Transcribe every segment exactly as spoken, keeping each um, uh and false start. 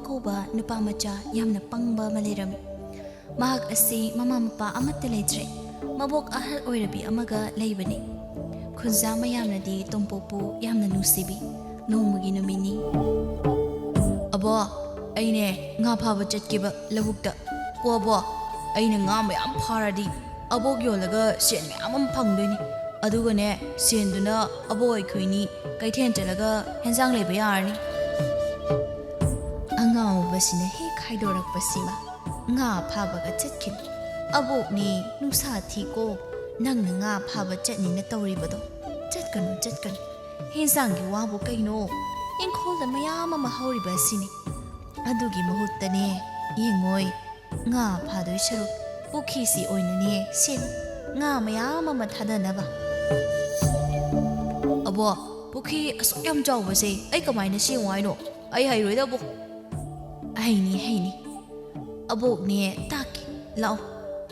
ꯀꯧꯕ ꯅꯨꯄꯥ ꯃꯆꯥ ꯌꯥꯝꯅ ꯄꯪꯕ ꯑꯃ ꯂꯩꯔꯝꯃꯤ꯫ ꯃꯍꯥꯛ ꯑꯁꯤ ꯃꯃꯥ ꯃꯄꯥ ꯑꯃꯠꯇ ꯂꯩꯇ꯭ꯔꯦ꯫ ꯃꯕꯣꯛ ꯑꯍꯜ ꯑꯣꯏꯔꯕꯤ ꯑꯃꯒ ꯂꯩꯕꯅꯤ꯫ ꯈꯨꯟꯖꯥ ꯃꯌꯥꯝꯅꯗꯤ ꯇꯣꯝꯄꯣꯛꯄꯨ ꯌꯥꯝꯅ ꯅꯨꯡꯁꯤꯕꯤ꯫ ꯅꯣꯡꯃꯒꯤ ꯅꯨꯃꯤꯠꯅꯤ꯫ "ꯑꯕꯣ, ꯑꯩꯅꯦ ꯉꯥ ꯐꯥꯕ ꯆꯠꯀꯦꯕ ꯂꯧꯕꯨꯛꯇ꯫ ꯀꯣ ꯑꯕꯣ, ꯑꯩꯅ ꯉꯥ ꯃꯌꯥꯝ ꯐꯥꯔꯗꯤ ꯑꯕꯣꯛ ꯌꯣꯜꯂꯒ ꯁꯦꯟ ꯃꯌꯥꯝ ꯑꯃ ꯐꯪꯗꯣꯏꯅꯤ꯫ ꯑꯗꯨꯒꯅꯦ, ꯁꯦꯟꯗꯨꯅ ꯑꯕꯣꯛ ꯑꯩꯈꯣꯏꯅꯤ ꯀꯩꯊꯦꯜ ꯆꯠꯂꯒ ꯍꯦꯟꯖꯥꯡ ꯂꯩꯕ ꯌꯥꯔꯅꯤ꯫" ꯑꯉꯥꯎꯕꯁꯤꯅ ꯍꯦꯛ ꯍꯥꯏꯗꯣꯔꯛꯄꯁꯤꯃ ꯉꯥ ꯐꯥꯕꯒ ꯆꯠꯈꯤꯅꯤ꯫ "ꯑꯕꯣꯛꯅꯦ, ꯅꯨꯡꯁꯥ ꯊꯤꯀꯣ, ꯅꯪꯅ ꯉꯥ ꯐꯥꯕ ꯆꯠꯅꯤꯅ ꯇꯧꯔꯤꯕꯗꯣ꯫ ꯆꯠꯀꯅꯨ, ꯆꯠꯀꯅꯨ꯫ ꯍꯦꯟꯖꯥꯡꯒꯤ ꯋꯥꯕꯨ ꯀꯩꯅꯣ? ꯏꯪꯈꯣꯜꯗ ꯃꯌꯥꯝ ꯑꯃ ꯍꯧꯔꯤꯕ ꯑꯁꯤꯅꯤ꯫ ꯑꯗꯨꯒꯤ ꯃꯍꯨꯠꯇꯅꯦ, ꯌꯦꯡꯉꯣꯏ, ꯉꯥ ꯐꯥꯗꯣꯏ ꯁꯔꯨꯛ ꯄꯨꯈ꯭ꯔꯤꯁꯤ ꯑꯣꯏꯅꯅꯦ ꯁꯦꯝꯃꯤ, ꯉꯥ ꯃꯌꯥꯝ ꯑꯃ ꯊꯥꯗꯅꯕ꯫" "ꯑꯕꯣ, ꯄꯨꯈ꯭ꯔꯤ ꯑꯁꯨꯛ ꯌꯥꯝ ꯆꯥꯎꯕꯁꯦ ꯑꯩ ꯀꯃꯥꯏꯅ ꯁꯦꯝꯃꯨ ꯍꯥꯏꯅꯣ? ꯑꯩ ꯍꯩꯔꯣꯏꯗꯕꯣ꯫" "ꯍꯩꯅꯤ, ꯍꯩꯅꯤ꯫ ꯑꯕꯣꯛꯅꯦ ꯇꯥꯛꯀꯦ, ꯂꯥꯛꯑꯣ꯫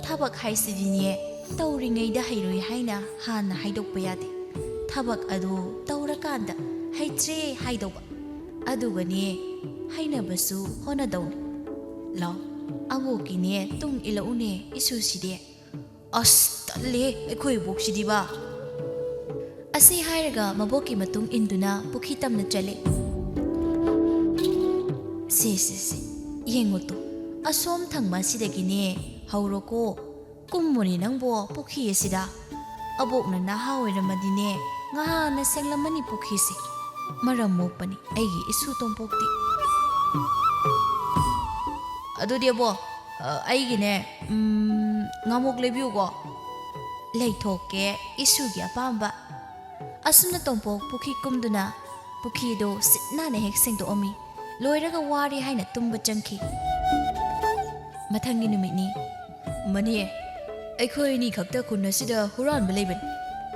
ꯊꯕꯛ ꯍꯥꯏꯁꯤꯗꯤꯅꯦ, ꯇꯧꯔꯤꯉꯩꯗ ꯍꯩꯔꯣꯏ ꯍꯥꯏꯅ ꯍꯥꯟꯅ ꯍꯥꯏꯗꯣꯛꯄ ꯌꯥꯗꯦ꯫ ꯊꯕꯛ ꯑꯗꯨ ꯇꯧꯔꯀꯥꯟꯗ ꯍꯩꯇ꯭ꯔꯦ ꯍꯥꯏꯗꯧꯕ꯫ ꯑꯗꯨꯒꯅꯦ, ꯍꯩꯅꯕꯁꯨ ꯍꯣꯠꯅꯗꯧꯅꯤ꯫ ꯂꯥꯛꯑꯣ, ꯑꯕꯣꯛꯀꯤꯅꯦ ꯇꯨꯡ ꯏꯜꯂꯛꯎꯅꯦ, ꯏꯁꯨꯁꯤꯗꯤ꯫" "ꯑꯁ, ꯇꯜꯂꯦ, ꯑꯩꯈꯣꯏ ꯏꯕꯣꯛꯁꯤꯗꯤꯕ꯫" ꯑꯁꯤ ꯍꯥꯏꯔꯒ ꯃꯕꯣꯛꯀꯤ ꯃꯇꯨꯡ ꯏꯟꯗꯨꯅ ꯄꯨꯈ꯭ꯔꯤ ꯇꯝꯅ ꯆꯠꯂꯦ꯫ "ꯁꯦ, ꯁꯦ, ꯁꯦ, ꯌꯦꯡꯉꯨ ꯇꯨ, ꯑꯁꯣꯝ ꯊꯪꯕ ꯑꯁꯤꯗꯒꯤꯅꯦ ꯍꯧꯔꯣꯀꯣ꯫ ꯀꯨꯝꯃꯨꯅꯦ ꯅꯪꯕꯣ ꯄꯨꯈ꯭ꯔꯤ ꯑꯁꯤꯗ꯫ ꯑꯕꯣꯛꯅ ꯅꯍꯥ ꯑꯣꯏꯔꯝꯃꯗꯤꯅꯦ, ꯉꯍꯥꯟꯅ ꯁꯦꯡꯂꯝꯃꯅꯤ ꯄꯨꯈ꯭ꯔꯤꯁꯦ꯫ ꯃꯔꯝ ꯃꯣꯛꯄꯅꯤ ꯑꯩꯒꯤ ꯏꯁꯨ ꯇꯣꯝꯄꯣꯛꯇꯤ꯫" "ꯑꯗꯨꯗꯤ ꯑꯕꯣ, ꯑ, ꯑꯩꯒꯤꯅꯦ, ꯎꯝ, ꯉꯥꯃꯣꯛ ꯂꯩꯕꯤꯌꯨꯀꯣ꯫" "ꯂꯩꯊꯣꯛꯀꯦ, ꯏꯁꯨꯒꯤ ꯑꯄꯥꯝꯕ꯫" ꯑꯁꯨꯝꯅ ꯇꯣꯝꯄꯣꯛ ꯄꯨꯈ꯭ꯔꯤ ꯀꯨꯝꯗꯨꯅ ꯄꯨꯈ꯭ꯔꯤꯗꯣ ꯁꯤꯠ ꯅꯥꯟꯅ ꯍꯦꯛ ꯁꯦꯡꯗꯣꯛꯑꯝꯃꯤ꯫ ꯂꯣꯏꯔꯒ ꯋꯥꯔꯦ ꯍꯥꯏꯅ ꯇꯨꯝꯕ ꯆꯪꯈꯤ꯫ ꯃꯊꯪꯒꯤ ꯅꯨꯃꯤꯠꯅꯤ꯫ "ꯃꯅꯦ, ꯑꯩꯈꯣꯏ ꯑꯅꯤ ꯈꯛꯇ ꯈꯨꯟ ꯑꯁꯤꯗ ꯍꯨꯔꯥꯟꯕ ꯂꯩꯕꯅꯤ꯫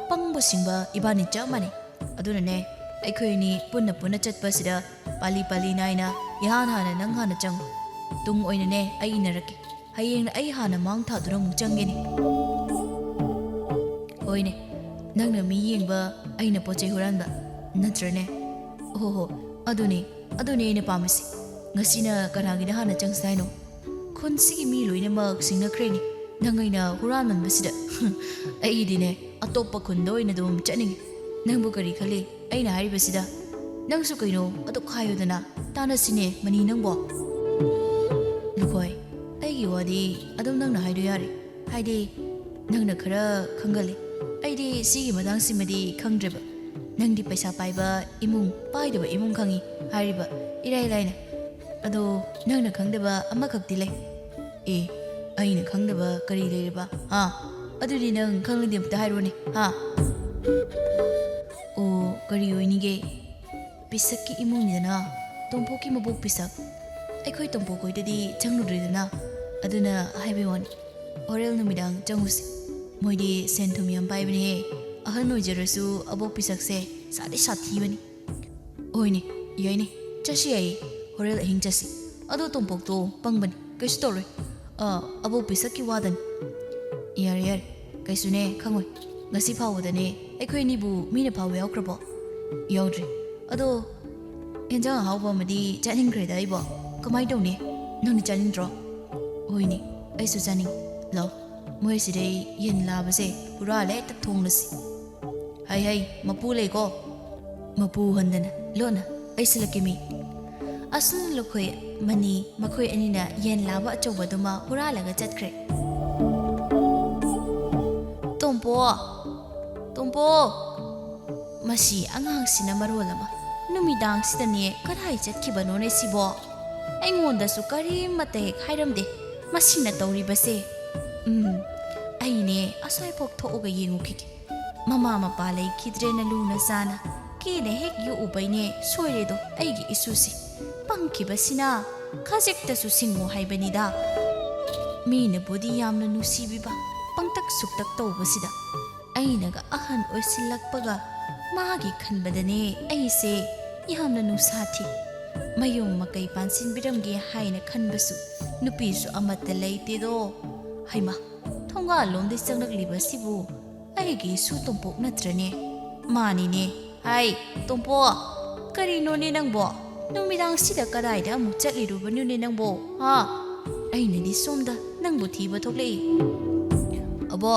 ꯄꯪꯕ ꯁꯤꯡꯕ ꯏꯕꯥꯅꯤ ꯆꯞ ꯃꯥꯟꯅꯩ꯫ ꯑꯗꯨꯅꯅꯦ, ꯑꯩꯈꯣꯏ ꯑꯅꯤ ꯄꯨꯟꯅ ꯄꯨꯟꯅ ꯆꯠꯄꯁꯤꯗ ꯄꯥꯂꯤ ꯄꯥꯂꯤ ꯅꯥꯏꯅ ꯏꯍꯥꯟ ꯍꯥꯟꯅ ꯅꯪ ꯍꯥꯟꯅ ꯆꯪꯉꯨ꯫ ꯇꯨꯡ ꯑꯣꯏꯅꯅꯦ, ꯑꯩ ꯏꯟꯅꯔꯛꯀꯦ꯫ ꯍꯌꯦꯡꯅ ꯑꯩ ꯍꯥꯟꯅ ꯃꯥꯡ ꯊꯥꯗꯨꯅ ꯑꯃꯨꯛ ꯆꯪꯒꯦꯅꯦ꯫" "ꯍꯣꯏꯅꯦ, ꯅꯪꯅ ꯃꯤ ꯌꯦꯡꯕ, ꯑꯩꯅ ꯄꯣꯠ ꯆꯩ ꯍꯨꯔꯥꯟꯕ, ꯅꯠꯇ꯭ꯔꯅꯦ?" "ꯍꯣ ꯍꯣ, ꯑꯗꯨꯅꯦ, ꯑꯗꯨꯅꯦ ꯑꯩꯅ ꯄꯥꯝꯃꯤꯁꯦ꯫ ꯉꯁꯤꯅ ꯀꯅꯥꯒꯤꯗ ꯍꯥꯟꯅ ꯆꯪꯁꯤ ꯍꯥꯏꯅꯣ? ꯈꯨꯟꯁꯤꯒꯤ ꯃꯤ ꯂꯣꯏꯅꯃꯛ ꯁꯤꯡꯅꯈ꯭ꯔꯦꯅꯦ꯫ ꯅꯪ ꯑꯩꯅ ꯍꯨꯔꯥꯟꯃꯟꯕꯁꯤꯗ꯫ ꯑꯩꯗꯤꯅꯦ, ꯑꯇꯣꯞꯄ ꯈꯨꯟꯗ ꯑꯣꯏꯅ ꯑꯗꯨꯝ ꯆꯠꯅꯤꯡꯉꯤ꯫ ꯅꯪꯕꯨ ꯀꯔꯤ ꯈꯜꯂꯤ ꯑꯩꯅ ꯍꯥꯏꯔꯤꯕꯁꯤꯗ? ꯅꯪꯁꯨ ꯀꯩꯅꯣ ꯑꯗꯨꯛ ꯍꯥꯏꯌꯨꯗꯅ, ꯇꯥꯟꯅꯁꯤꯅꯦ ꯃꯅꯤ ꯅꯪꯕꯣ꯫ ꯂꯨꯈꯣꯏ, ꯑꯩꯒꯤ ꯋꯥꯗꯤ ꯑꯗꯨꯝ ꯅꯪꯅ ꯍꯥꯏꯗꯣ ꯌꯥꯔꯦ꯫ ꯍꯥꯏꯗꯤ, ꯅꯪꯅ ꯈꯔ ꯈꯪꯒꯜꯂꯤ꯫ ꯑꯩꯗꯤ ꯁꯤꯒꯤ ꯃꯇꯥꯡꯁꯤꯃꯗꯤ ꯈꯪꯗ꯭ꯔꯦꯕ꯫ ꯅꯪꯗꯤ ꯄꯩꯁꯥ ꯄꯥꯏꯕ ꯏꯃꯨꯡ, ꯄꯥꯏꯗꯕ ꯏꯃꯨꯡ ꯈꯪꯉꯤ ꯍꯥꯏꯔꯤꯕ ꯏꯔꯥꯏ ꯂꯥꯏꯅ꯫ ꯑꯗꯣ, ꯅꯪꯅ ꯈꯪꯗꯕ ꯑꯃꯈꯛꯇꯤ ꯂꯩ꯫ ꯑꯦ, ꯑꯩꯅ ꯈꯪꯗꯕ ꯀꯔꯤ ꯂꯩꯔꯤꯕ? ꯍꯥ? ꯑꯗꯨꯗꯤ ꯅꯪ ꯈꯪꯂꯗꯤ ꯑꯝꯇ ꯍꯥꯏꯔꯣꯅꯦ, ꯍꯥ? ꯑꯣ, ꯀꯔꯤ ꯑꯣꯏꯅꯤꯒꯦ? ꯄꯤꯁꯛꯀꯤ ꯏꯃꯨꯡꯅꯤꯗꯅ, ꯇꯣꯝꯄꯣꯛꯀꯤ ꯃꯕꯣꯛ ꯄꯤꯁꯛ꯫ ꯑꯩꯈꯣꯏ ꯇꯣꯝꯄꯣꯛ ꯈꯣꯏꯗꯗꯤ ꯆꯪꯂꯨꯗ꯭ꯔꯤꯗꯅ, ꯑꯗꯨꯅ ꯍꯥꯏꯕꯩ ꯋꯥꯅꯤ꯫ ꯍꯣꯔꯦꯟ ꯅꯨꯃꯤꯗꯥꯡ ꯆꯪꯉꯨꯁꯤ꯫ ꯃꯣꯏꯗꯤ ꯁꯦꯟ ꯊꯨꯝ ꯌꯥꯝ ꯄꯥꯏꯕꯅꯦꯍꯦ꯫ ꯑꯍꯟ ꯑꯣꯏꯖꯔꯁꯨ ꯑꯕꯣꯛ ꯄꯤꯁꯛꯁꯦ ꯁꯥꯊꯤ ꯁꯥꯊꯤꯕꯅꯤ꯫ ꯍꯣꯏꯅꯦ, ꯌꯥꯏꯅꯦ, ꯆꯠꯁꯤ ꯌꯥꯏꯌꯦ꯫ ꯍꯣꯔꯦꯟ ꯑꯍꯤꯡ ꯆꯠꯁꯤ꯫ ꯑꯗꯣ ꯇꯣꯝꯄꯣꯛꯇꯣ ꯄꯪꯕꯅꯤ, ꯀꯩꯁꯨ ꯇꯧꯔꯣꯏ꯫ ꯑ, ꯑꯕꯣꯛ ꯄꯤꯁꯛꯀꯤ ꯋꯥꯗꯅꯤ꯫ ꯌꯥꯔꯦ, ꯌꯥꯔꯦ, ꯀꯩꯁꯨꯅꯦ ꯈꯪꯉꯣꯏ꯫ ꯉꯁꯤ ꯐꯥꯎꯕꯗꯅꯦ ꯑꯩꯈꯣꯏ ꯑꯅꯤꯕꯨ ꯃꯤꯅ ꯐꯥꯎꯕ ꯌꯥꯎꯈ꯭ꯔꯕꯣ? ꯌꯥꯎꯗ꯭ꯔꯤ꯫ ꯑꯗꯣ, ꯍꯦꯟꯖꯥꯡ ꯑꯍꯥꯎꯕ ꯑꯃꯗꯤ ꯆꯥꯅꯤꯡꯈ꯭ꯔꯦꯗ ꯑꯩꯕꯣ꯫ ꯀꯃꯥꯏ ꯇꯧꯅꯤ? ꯅꯪꯗꯤ ꯆꯥꯅꯤꯡꯗ꯭ꯔꯣ? ꯍꯣꯏꯅꯦ, ꯑꯩꯁꯨ ꯆꯥꯅꯤꯡ꯫ ꯂꯥꯎ, ꯃꯣꯏ ꯑꯁꯤꯗꯩ ꯌꯦꯟ ꯂꯥꯕꯁꯦ ꯍꯨꯔꯥꯜꯂꯦ ꯍꯦꯛꯇ ꯊꯣꯡꯂꯁꯤ꯫ ꯍꯩ ꯍꯩ, ꯃꯄꯨ ꯂꯩꯀꯣ꯫ ꯃꯄꯨ ꯍꯟꯗꯅ ꯂꯣꯟꯅ ꯑꯩꯁꯤꯜꯂꯛꯀꯦ ꯃꯤ꯫ ꯑꯁꯨꯝꯅ ꯂꯨꯈꯣꯏ ꯃꯅꯤ ꯃꯈꯣꯏ ꯑꯅꯤꯅ ꯌꯦꯟ ꯂꯥꯕ ꯑꯆꯧꯕꯗꯨꯃ ꯍꯨꯔꯥꯜꯂꯒ ꯆꯠꯈ꯭ꯔꯦ꯫ ꯇꯣꯝꯄꯣ! ꯇꯣꯝꯄꯣ! ꯃꯁꯤ ꯑꯉꯥꯡꯁꯤꯅ ꯃꯔꯣꯜ ꯑꯃ, ꯅꯨꯃꯤꯗꯥꯡꯁꯤꯗꯅꯦ ꯀꯗꯥꯏ ꯆꯠꯈꯤꯕꯅꯣꯅꯦ ꯁꯤꯕꯣ? ꯑꯩꯉꯣꯟꯗꯁꯨ ꯀꯔꯤꯃꯠꯇ ꯍꯦꯛ ꯍꯥꯏꯔꯝꯗꯦ꯫ ꯃꯁꯤꯅ ꯇꯧꯔꯤꯕꯁꯦ꯫ ꯎꯝ, ꯑꯩꯅꯦ ꯑꯁ꯭ꯋꯥꯏꯐꯥꯎ ꯊꯣꯛꯑꯒ ꯌꯦꯡꯉꯨꯈꯤꯒꯦ꯫ ꯃꯃꯥ ꯃꯄꯥ ꯂꯩꯈꯤꯗ꯭ꯔꯦꯅ ꯂꯨꯅ ꯆꯥꯅ ꯀꯦꯅ ꯍꯦꯛ ꯌꯣꯛꯎꯕꯩꯅꯦ ꯁꯣꯏꯔꯦꯗꯣ ꯑꯩꯒꯤ ꯏꯁꯨꯁꯦ꯫ ꯄꯪꯈꯤꯕꯁꯤꯅ ꯈꯖꯤꯛꯇꯁꯨ ꯁꯤꯡꯉꯨ ꯍꯥꯏꯕꯅꯤꯗ꯫ ꯃꯤꯅꯕꯨꯗꯤ ꯌꯥꯝꯅ ꯅꯨꯡꯁꯤꯕꯤꯕ, ꯄꯪꯇꯛ ꯁꯨꯛꯇꯛ ꯇꯧꯕꯁꯤꯗ꯫ ꯑꯩꯅꯒ ꯑꯍꯟ ꯑꯣꯏꯁꯤꯜꯂꯛꯄꯒ ꯃꯥꯒꯤ ꯈꯟꯕꯗꯅꯦ ꯑꯩꯁꯦ ꯌꯥꯝꯅ ꯅꯨꯡꯁꯥ ꯊꯤ꯫ ꯃꯌꯨꯝ ꯃꯀꯩ ꯄꯥꯟꯁꯤꯟꯕꯤꯔꯝꯒꯦ ꯍꯥꯏꯅ ꯈꯟꯕꯁꯨ ꯅꯨꯄꯤꯁꯨ ꯑꯃꯠꯇ ꯂꯩꯇꯦꯗꯣ꯫ ꯍꯩꯃꯥ, ꯊꯣꯡꯒꯥꯜꯂꯣꯝꯗꯩ ꯆꯪꯂꯛꯂꯤꯕꯁꯤꯕꯨ ꯑꯩꯒꯤ ꯏꯁꯨ ꯇꯣꯝꯄꯣꯛ ꯅꯠꯇ꯭ꯔꯅꯦ? ꯃꯥꯅꯤꯅꯦ꯫ ꯍꯥꯏ, ꯇꯣꯝꯄꯣꯛ, ꯀꯔꯤꯅꯣꯅꯦ ꯅꯪꯕꯣ? ꯅꯨꯃꯤꯗꯥꯡꯁꯤꯗ ꯀꯗꯥꯏꯗ ꯑꯃꯨꯛ ꯆꯠꯂꯤꯔꯨꯕꯅꯣꯅꯦ ꯅꯪꯕꯣ? ꯍꯥ? ꯑꯩꯅꯗꯤ ꯁꯣꯝꯗ ꯅꯪꯕꯨ ꯊꯤꯕ ꯊꯣꯛꯂꯛꯏ꯫ ꯑꯕꯣ,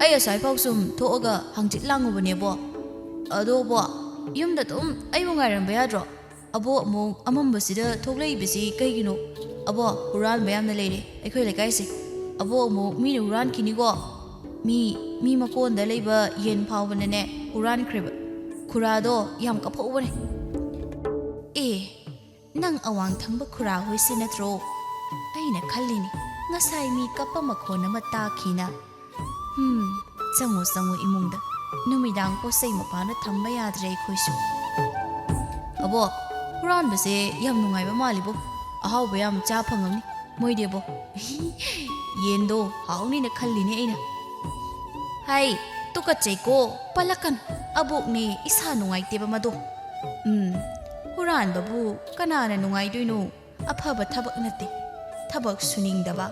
ꯑꯩ ꯑꯁ꯭ꯋꯥꯏꯐꯥꯎ ꯁꯨꯝ ꯊꯣꯛꯑꯒ ꯍꯪꯆꯤꯠ ꯂꯥꯡꯉꯨꯕꯅꯦꯕꯣ꯫ ꯑꯗꯣꯕꯣ, ꯌꯨꯝꯗ ꯑꯗꯨꯝ ꯑꯩꯕꯨ ꯉꯥꯏꯔꯝꯕ ꯌꯥꯗ꯭ꯔꯣ? ꯑꯕꯣ ꯑꯃꯨꯛ ꯑꯃꯝꯕꯁꯤꯗ ꯊꯣꯛꯂꯛꯏꯕꯁꯤ ꯀꯩꯒꯤꯅꯣ? ꯑꯕꯣ, ꯍꯨꯔꯥꯟꯕ ꯌꯥꯝꯅ ꯂꯩꯔꯦ ꯑꯩꯈꯣꯏ ꯂꯩꯀꯥꯏꯁꯦ꯫ ꯑꯕꯣ ꯑꯃꯨꯛ ꯃꯤꯅ ꯍꯨꯔꯥꯟꯈꯤꯅꯤꯀꯣ꯫ ꯃꯤ, ꯃꯤ ꯃꯀꯣꯟꯗ ꯂꯩꯕ ꯌꯦꯟ ꯐꯥꯎꯕꯅꯅꯦ ꯍꯨꯔꯥꯟꯈ꯭ꯔꯦꯕ꯫ ꯈꯨꯔꯥꯗꯣ ꯌꯥꯝ ꯀꯞꯐꯧꯕꯅꯦ꯫ ꯑꯦ, ꯅꯪ ꯑꯋꯥꯡ ꯊꯪꯕ ꯈꯨꯔꯥ ꯍꯣꯏꯁꯦ ꯅꯠꯇ꯭ꯔꯣ? ꯑꯩꯅ ꯈꯜꯂꯤꯅꯤ, ꯉꯁꯥꯏ ꯃꯤ ꯀꯞꯄ ꯃꯈꯣꯟ ꯑꯃ ꯇꯥꯈꯤꯅ꯫ ꯍꯝ, ꯆꯪꯉꯣ, ꯆꯪꯉꯣ ꯏꯃꯨꯡꯗ꯫ ꯅꯨꯃꯤꯗꯥꯡ ꯄꯣꯠ ꯆꯩ ꯃꯄꯥꯟꯗ ꯊꯝꯕ ꯌꯥꯗ꯭ꯔꯦ ꯑꯩꯈꯣꯏꯁꯨ꯫ ꯑꯕꯣ, ꯍꯨꯔꯥꯟꯕꯁꯦ ꯌꯥꯝ ꯅꯨꯡꯉꯥꯏꯕ ꯃꯥꯜꯂꯤꯕꯣ꯫ ꯑꯍꯥꯎꯕ ꯌꯥꯝ ꯆꯥ ꯐꯪꯉꯝꯅꯤ ꯃꯣꯏꯗꯤ ꯑꯕꯣ꯫ ꯌꯦꯟꯗꯣ ꯍꯥꯎꯅꯤꯅ ꯈꯜꯂꯤꯅꯦ ꯑꯩꯅ꯫ ꯍꯥꯏ, ꯇꯨꯀꯠꯆꯩꯀꯣ, ꯄꯜꯂꯛꯀꯅꯨ꯫ ꯑꯕꯣꯛꯅꯦ ꯏꯁꯥ ꯅꯨꯡꯉꯥꯏꯇꯦꯕ ꯃꯗꯣ꯫ ꯎꯝ, ꯍꯨꯔꯥꯟꯕꯕꯨ ꯀꯅꯥꯅ ꯅꯨꯡꯉꯥꯏꯗꯣꯏꯅꯣ? ꯑꯐꯕ ꯊꯕꯛ ꯅꯠꯇꯦ꯫ ꯊꯕꯛ ꯁꯨꯅꯤꯡꯗꯕ,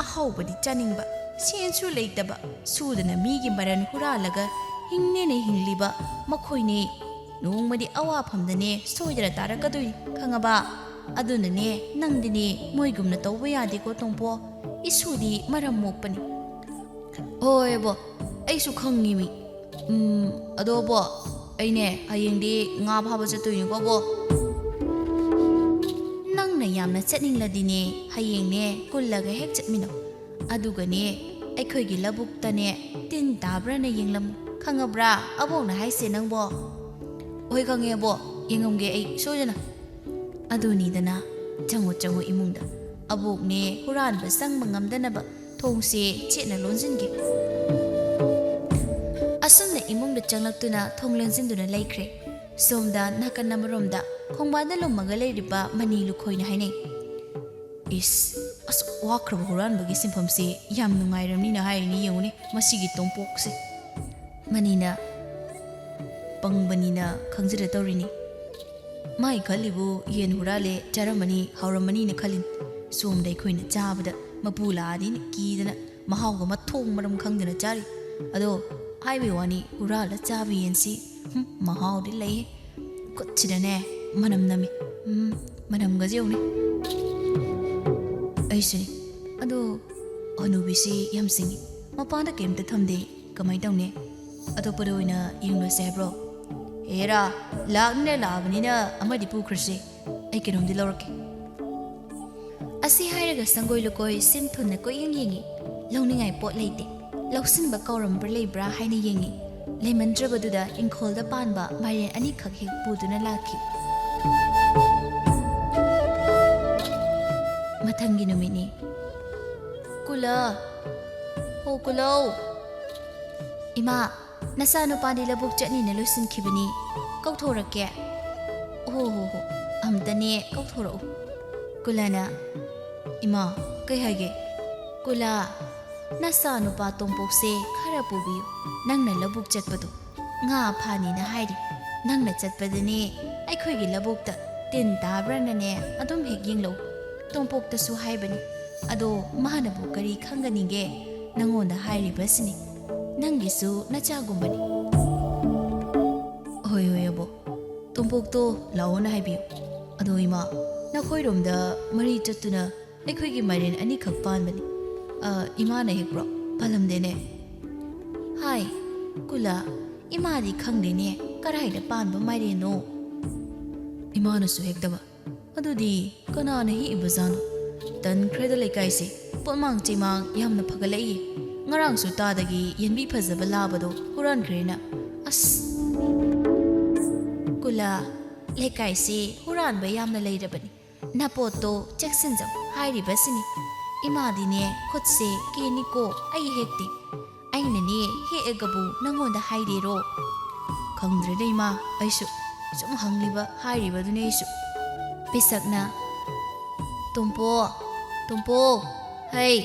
ꯑꯍꯥꯎꯕꯗꯤ ꯆꯥꯅꯤꯡꯕ, ꯁꯦꯟꯁꯨ ꯂꯩꯇꯕ, ꯁꯨꯗꯅ ꯃꯤꯒꯤ ꯃꯔꯟ ꯍꯨꯔꯥꯜꯂꯒ ꯍꯤꯡꯅꯦꯅ ꯍꯤꯡꯂꯤꯕ ꯃꯈꯣꯏꯅꯦ꯫ ꯅꯣꯡꯃꯗꯤ ꯑꯋꯥꯐꯝꯗꯅꯦ ꯁꯣꯏꯗꯅ ꯇꯥꯔꯛꯀꯗꯣꯏꯅꯤ, ꯈꯪꯉꯕ? ꯑꯗꯨꯅꯅꯦ, ꯅꯪꯗꯤꯅꯦ ꯃꯣꯏꯒꯨꯝꯅ ꯇꯧꯕ ꯌꯥꯗꯦꯀꯣ ꯇꯣꯝꯄꯣ꯫ ꯏꯁꯨꯗꯤ ꯃꯔꯝ ꯃꯣꯛꯄꯅꯤ꯫ ꯍꯣꯏ, ꯕꯣ, ꯑꯩꯁꯨ ꯈꯪꯉꯤꯃꯤ꯫ ꯎꯝ, ꯑꯗꯣ, ꯕꯣ, ꯑꯩꯅꯦ ꯍꯌꯦꯡꯗꯤ ꯉꯥ ꯐꯥꯕ ꯆꯠꯇꯣꯏꯅꯤꯀꯣ, ꯕꯣ꯫ ꯅꯪꯅ ꯌꯥꯝꯅ ꯆꯠꯅꯤꯡꯂꯗꯤꯅꯦ, ꯍꯌꯦꯡꯅꯦ ꯀꯨꯜꯂꯒ ꯍꯦꯛ ꯆꯠꯃꯤꯟꯅꯧ꯫ ꯑꯗꯨꯒꯅꯦ, ꯑꯩꯈꯣꯏꯒꯤ ꯂꯧꯕꯨꯛꯇꯅꯦ ꯇꯤꯟ ꯇꯥꯕ꯭ꯔꯥꯅ ꯌꯦꯡꯂꯝꯃꯨ꯫ ꯈꯪꯉꯕ꯭ꯔꯥ ꯑꯕꯣꯛꯅ ꯍꯥꯏꯁꯦ ꯅꯪꯕꯣ? ꯍꯣꯏ, ꯈꯪꯉꯦ, ꯕꯣ꯫ ꯌꯦꯡꯉꯝꯒꯦ ꯑꯩ ꯁꯣꯏꯗꯅ꯫ ꯑꯗꯨꯅꯤꯗꯅ, ꯆꯪꯉꯨ, ꯆꯪꯉꯨ ꯏꯃꯨꯡꯗ꯫ ꯑꯕꯣꯛꯅꯦ ꯍꯨꯔꯥꯟꯕ ꯆꯪꯕ ꯉꯝꯗꯅꯕ ꯊꯣꯡꯁꯦ ꯆꯦꯠꯅ ꯂꯣꯟꯁꯤꯟꯒꯦ꯫ ꯑꯁꯨꯝꯅ ꯏꯃꯨꯡꯗ ꯆꯪꯂꯛꯇꯨꯅ ꯊꯣꯡ ꯂꯣꯟꯁꯤꯟꯗꯨꯅ ꯂꯩꯈ꯭ꯔꯦ꯫ ꯁꯣꯝꯗ ꯅꯥꯀꯟ ꯑꯃꯔꯣꯝꯗ ꯈꯣꯡꯕꯥꯟꯗ ꯂꯨꯝꯃꯒ ꯂꯩꯔꯤꯕ ꯃꯅꯤ ꯂꯨꯈꯣꯏꯅ ꯍꯥꯏꯅꯩ, "ꯏꯁ, ꯑꯁꯨꯛ ꯋꯥꯈ꯭ꯔꯕ ꯍꯨꯔꯥꯟꯕꯒꯤ ꯁꯤꯟꯐꯝꯁꯦ ꯌꯥꯝ ꯅꯨꯡꯉꯥꯏꯔꯝꯅꯤꯅ ꯍꯥꯏꯔꯤꯅꯤ, ꯌꯦꯡꯉꯨꯅꯦ ꯃꯁꯤꯒꯤ ꯇꯣꯝꯄꯣꯛꯁꯦ"꯫ ꯃꯅꯤꯅ, "ꯄꯪꯕꯅꯤꯅ ꯈꯪꯖꯗ ꯇꯧꯔꯤꯅꯤ꯫ ꯃꯥꯏ ꯈꯜꯂꯤꯕꯨ ꯌꯦꯟ ꯍꯨꯔꯥꯜꯂꯦ, ꯆꯥꯔꯝꯃꯅꯤ, ꯍꯥꯎꯔꯝꯃꯅꯤꯅ ꯈꯜꯂꯤꯅꯤ꯫ ꯁꯣꯝꯗ ꯑꯩꯈꯣꯏꯅ ꯆꯥꯕꯗ ꯃꯄꯨ ꯂꯥꯛꯑꯗꯤꯅ ꯀꯤꯗꯅ ꯃꯍꯥꯎꯒ ꯃꯊꯣꯡ ꯃꯔꯝ ꯈꯪꯗꯅ ꯆꯥꯔꯤ꯫ ꯑꯗꯣ ꯍꯥꯏꯕꯩ ꯋꯥꯅꯤ, ꯍꯨꯔꯥꯜꯂ ꯆꯥꯕ ꯌꯦꯟꯁꯤ, ꯍꯨꯝ, ꯃꯍꯥꯎꯗꯤ ꯂꯩꯍꯦ꯫ ꯈꯨꯠꯁꯤꯗꯅꯦ ꯃꯅꯝ ꯅꯝꯃꯤ꯫ ꯎꯝ, ꯃꯅꯝꯒꯁꯦ ꯌꯦꯡꯉꯨꯅꯦ꯫ ꯑꯩꯁꯨꯅꯦ꯫ ꯑꯗꯣ ꯍꯅꯨꯕꯤꯁꯤ ꯌꯥꯝ ꯁꯤꯡꯉꯤ꯫ ꯃꯄꯥꯟꯗ ꯀꯩꯝꯇ ꯊꯝꯗꯦ꯫ ꯀꯃꯥꯏꯅ ꯇꯧꯅꯤ? ꯑꯇꯣꯞꯄꯗ ꯑꯣꯏꯅ ꯌꯦꯡꯂꯨꯁꯦ ꯍꯥꯏꯕ꯭ꯔꯣ? ꯍꯦꯔꯥ, ꯂꯥꯛꯅꯤꯅ ꯂꯥꯛꯑꯕꯅꯤꯅ ꯑꯃꯗꯤ ꯄꯨꯈ꯭ꯔꯁꯤ꯫ ꯑꯩ ꯀꯩꯅꯣꯝꯗꯤ ꯂꯧꯔꯛꯀꯦ꯫ ꯑꯁꯤ ꯍꯥꯏꯔꯒ ꯁꯪꯒꯣꯏ ꯂꯨꯀꯣꯏ ꯁꯤꯟ ꯊꯨꯡꯅ ꯀꯣꯏꯌꯦꯡ ꯌꯦꯡꯉꯤ꯫ ꯂꯧꯅꯤꯡꯉꯥꯏ ꯄꯣꯠ ꯂꯩꯇꯦ꯫ ꯂꯧꯁꯤꯟꯕ ꯀꯥꯎꯔꯝꯕ꯭ꯔꯥ ꯂꯩꯕ꯭ꯔꯥ ꯍꯥꯏꯅ ꯌꯦꯡꯉꯤ꯫ ꯂꯩꯃꯟꯗ꯭ꯔꯕꯗꯨꯗ ꯏꯪꯈꯣꯜꯗ ꯄꯥꯟꯕ ꯃꯥꯏꯔꯦꯟ ꯑꯅꯤꯈꯛ ꯍꯦꯛ ꯄꯨꯗꯨꯅ ꯂꯥꯛꯈꯤ꯫ ꯃꯊꯪꯒꯤ ꯅꯨꯃꯤꯠꯅꯤ꯫ ꯀꯨꯂꯥ, ꯍꯣ ꯀꯨꯂꯧ꯫ ꯏꯃꯥ, ꯅꯆꯥꯅꯨꯄꯥꯗꯤ ꯂꯧꯕꯨꯛ ꯆꯠꯅꯤꯅ ꯂꯣꯏꯁꯤꯟꯈꯤꯕꯅꯤ꯫ ꯀꯧꯊꯣꯔꯛꯀꯦ꯫ ꯍꯣ ꯍꯣ ꯍꯣ, ꯑꯝꯇꯅꯦ ꯀꯧꯊꯣꯔꯛꯎ꯫ ꯀꯨꯂꯥꯅ, ꯏꯃꯥ, ꯀꯩ ꯍꯥꯏꯒꯦ? ꯀꯨꯂꯥ, ꯅꯆꯥꯅꯨꯄꯥ ꯇꯣꯝꯄꯣꯛꯁꯦ ꯈꯔ ꯄꯨꯕꯤꯌꯨ꯫ ꯅꯪꯅ ꯂꯧꯕꯨꯛ ꯆꯠꯄꯗꯣ ꯉꯥ ꯐꯥꯅꯤꯅ ꯍꯥꯏꯔꯤ꯫ ꯅꯪꯅ ꯆꯠꯄꯗꯅꯦ ꯑꯩꯈꯣꯏꯒꯤ ꯂꯧꯕꯨꯛꯇ ꯇꯤꯟ ꯇꯥꯕ꯭ꯔꯥꯅꯅꯦ ꯑꯗꯨꯝ ꯍꯦꯛ ꯌꯦꯡꯂꯛꯎ꯫ ꯇꯣꯝꯄꯣꯛꯇꯁꯨ ꯍꯥꯏꯕꯅꯤ꯫ ꯑꯗꯣ ꯃꯥꯅꯕꯨ ꯀꯔꯤ ꯈꯪꯒꯅꯤꯒꯦ? ꯅꯪꯉꯣꯟꯗ ꯍꯥꯏꯔꯤꯕꯁꯤꯅꯤ꯫ ꯅꯪꯒꯤꯁꯨ ꯅꯆꯥꯒꯨꯝꯕꯅꯤ꯫ ꯍꯣꯏ, ꯍꯣꯏ, ꯑꯕꯣꯛ꯫ ꯇꯣꯝꯄꯣꯛꯇꯣ ꯂꯥꯛꯑꯣꯅ ꯍꯥꯏꯕꯤꯌꯨ꯫ ꯑꯗꯣ ꯏꯃꯥ, ꯅꯈꯣꯏꯔꯣꯝꯗ ꯃꯔꯤ ꯆꯠꯇꯨꯅ ꯑꯩꯈꯣꯏꯒꯤ ꯃꯥꯏꯔꯦꯟ ꯑꯅꯤꯈꯛ ꯄꯥꯟꯕꯅꯤ꯫ ꯑ, ꯏꯃꯥꯅ ꯍꯦꯛꯄ꯭ꯔꯣ? ꯄꯥꯜꯂꯝꯗꯦꯅꯦ꯫ ꯍꯥꯏ, ꯀꯨꯂꯥ, ꯏꯃꯥꯗꯤ ꯈꯪꯗꯦꯅꯦ, ꯀꯔꯥꯏꯗ ꯄꯥꯟꯕ ꯃꯥꯏꯔꯦꯟꯅꯣ? ꯏꯃꯥꯅꯁꯨ ꯍꯦꯛꯇꯕ꯫ ꯑꯗꯨꯗꯤ ꯀꯅꯥꯅ ꯍꯦꯛꯏꯕꯖꯥꯠꯅꯣ? ꯇꯟꯈ꯭ꯔꯦꯗ ꯂꯩꯀꯥꯏꯁꯦ꯫ ꯄꯣꯠꯃꯥꯡ ꯆꯩꯃꯥꯡ ꯌꯥꯝꯅ ꯐꯒꯠꯂꯛꯏ꯫ ꯉꯔꯥꯡꯁꯨ ꯇꯥꯗꯒꯤ ꯌꯦꯟꯕꯤ ꯐꯖꯕ ꯂꯥꯕꯗꯣ ꯍꯨꯔꯥꯟꯈ꯭ꯔꯦꯅ꯫ ꯑꯁ! ꯀꯨꯂꯥ, ꯂꯩꯀꯥꯏꯁꯦ ꯍꯨꯔꯥꯟꯕ ꯌꯥꯝꯅ ꯂꯩꯔꯕꯅꯤ꯫ ꯅꯄꯣꯠꯇꯣ ꯆꯦꯛꯁꯤꯟꯖꯧ ꯍꯥꯏꯔꯤꯕꯁꯤꯅꯤ꯫ ꯏꯃꯥꯗꯤꯅꯦ ꯈꯨꯠꯁꯦ ꯀꯦꯅꯤꯀꯣ ꯑꯩ ꯍꯦꯛꯇꯦ꯫ ꯑꯩꯅꯅꯦ ꯍꯦꯛꯑꯒꯕꯨ ꯅꯪꯉꯣꯟꯗ ꯍꯥꯏꯔꯤꯔꯣ? ꯈꯪꯗ꯭ꯔꯦꯗ ꯏꯃꯥ, ꯑꯩꯁꯨ ꯁꯨꯝ ꯍꯪꯂꯤꯕ ꯍꯥꯏꯔꯤꯕꯗꯨꯅꯦ ꯑꯩꯁꯨ꯫ ꯄꯤꯁꯛꯅ, "ꯇꯣꯝꯄꯣ, ꯇꯣꯝꯄꯣ, ꯍꯩ,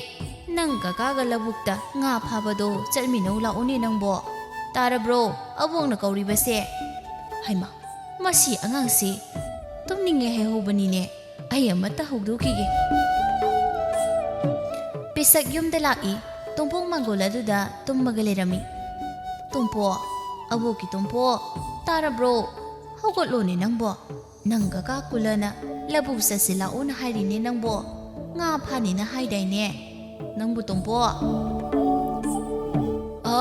ꯅꯪ ꯀꯀꯥꯒ ꯂꯧꯕꯨꯛꯇ ꯉꯥ ꯐꯥꯕꯗꯣ ꯆꯠꯃꯤꯟꯅꯧ ꯂꯥꯛꯎꯅꯦ ꯅꯪꯕꯣ꯫ ꯇꯥꯔꯕ꯭ꯔꯣ ꯑꯕꯣꯛꯅ ꯀꯧꯔꯤꯕꯁꯦ?" ꯍꯩꯃꯥ, ꯃꯁꯤ ꯑꯉꯥꯡꯁꯤ ꯇꯨꯝꯅꯤꯡꯉꯦ ꯍꯥꯏꯍꯧꯕꯅꯤꯅꯦ꯫ ꯑꯩ ꯑꯃꯠꯇ ꯍꯧꯗꯣꯛꯈꯤꯒꯦ꯫ ꯄꯤꯁꯛ ꯌꯨꯝꯗ ꯂꯥꯛꯏ꯫ ꯇꯣꯝꯄꯣꯛ ꯃꯥꯡꯒꯣꯜ ꯑꯗꯨꯗ ꯇꯨꯝꯃꯒ ꯂꯩꯔꯝꯃꯤ꯫ "ꯇꯣꯝꯄꯣꯛ, ꯑꯕꯣꯛꯀꯤ ꯇꯣꯝꯄꯣꯛ, ꯇꯥꯔꯕ꯭ꯔꯣ? ꯍꯧꯒꯠꯂꯣꯅꯦ ꯅꯪꯕꯣ꯫ ꯅꯪ ꯀꯀꯥ ꯀꯨꯂꯅ ꯂꯧꯕꯨꯛ ꯆꯠꯁꯤ ꯂꯥꯛꯑꯣꯅ ꯍꯥꯏꯔꯤꯅꯦ ꯅꯪꯕꯣ꯫ ꯉꯥ ꯐꯥꯅꯤꯅ ꯍꯥꯏꯗꯥꯏꯅꯦ ꯅꯪꯕꯨ, ꯇꯣꯝꯄꯣ? ꯑ,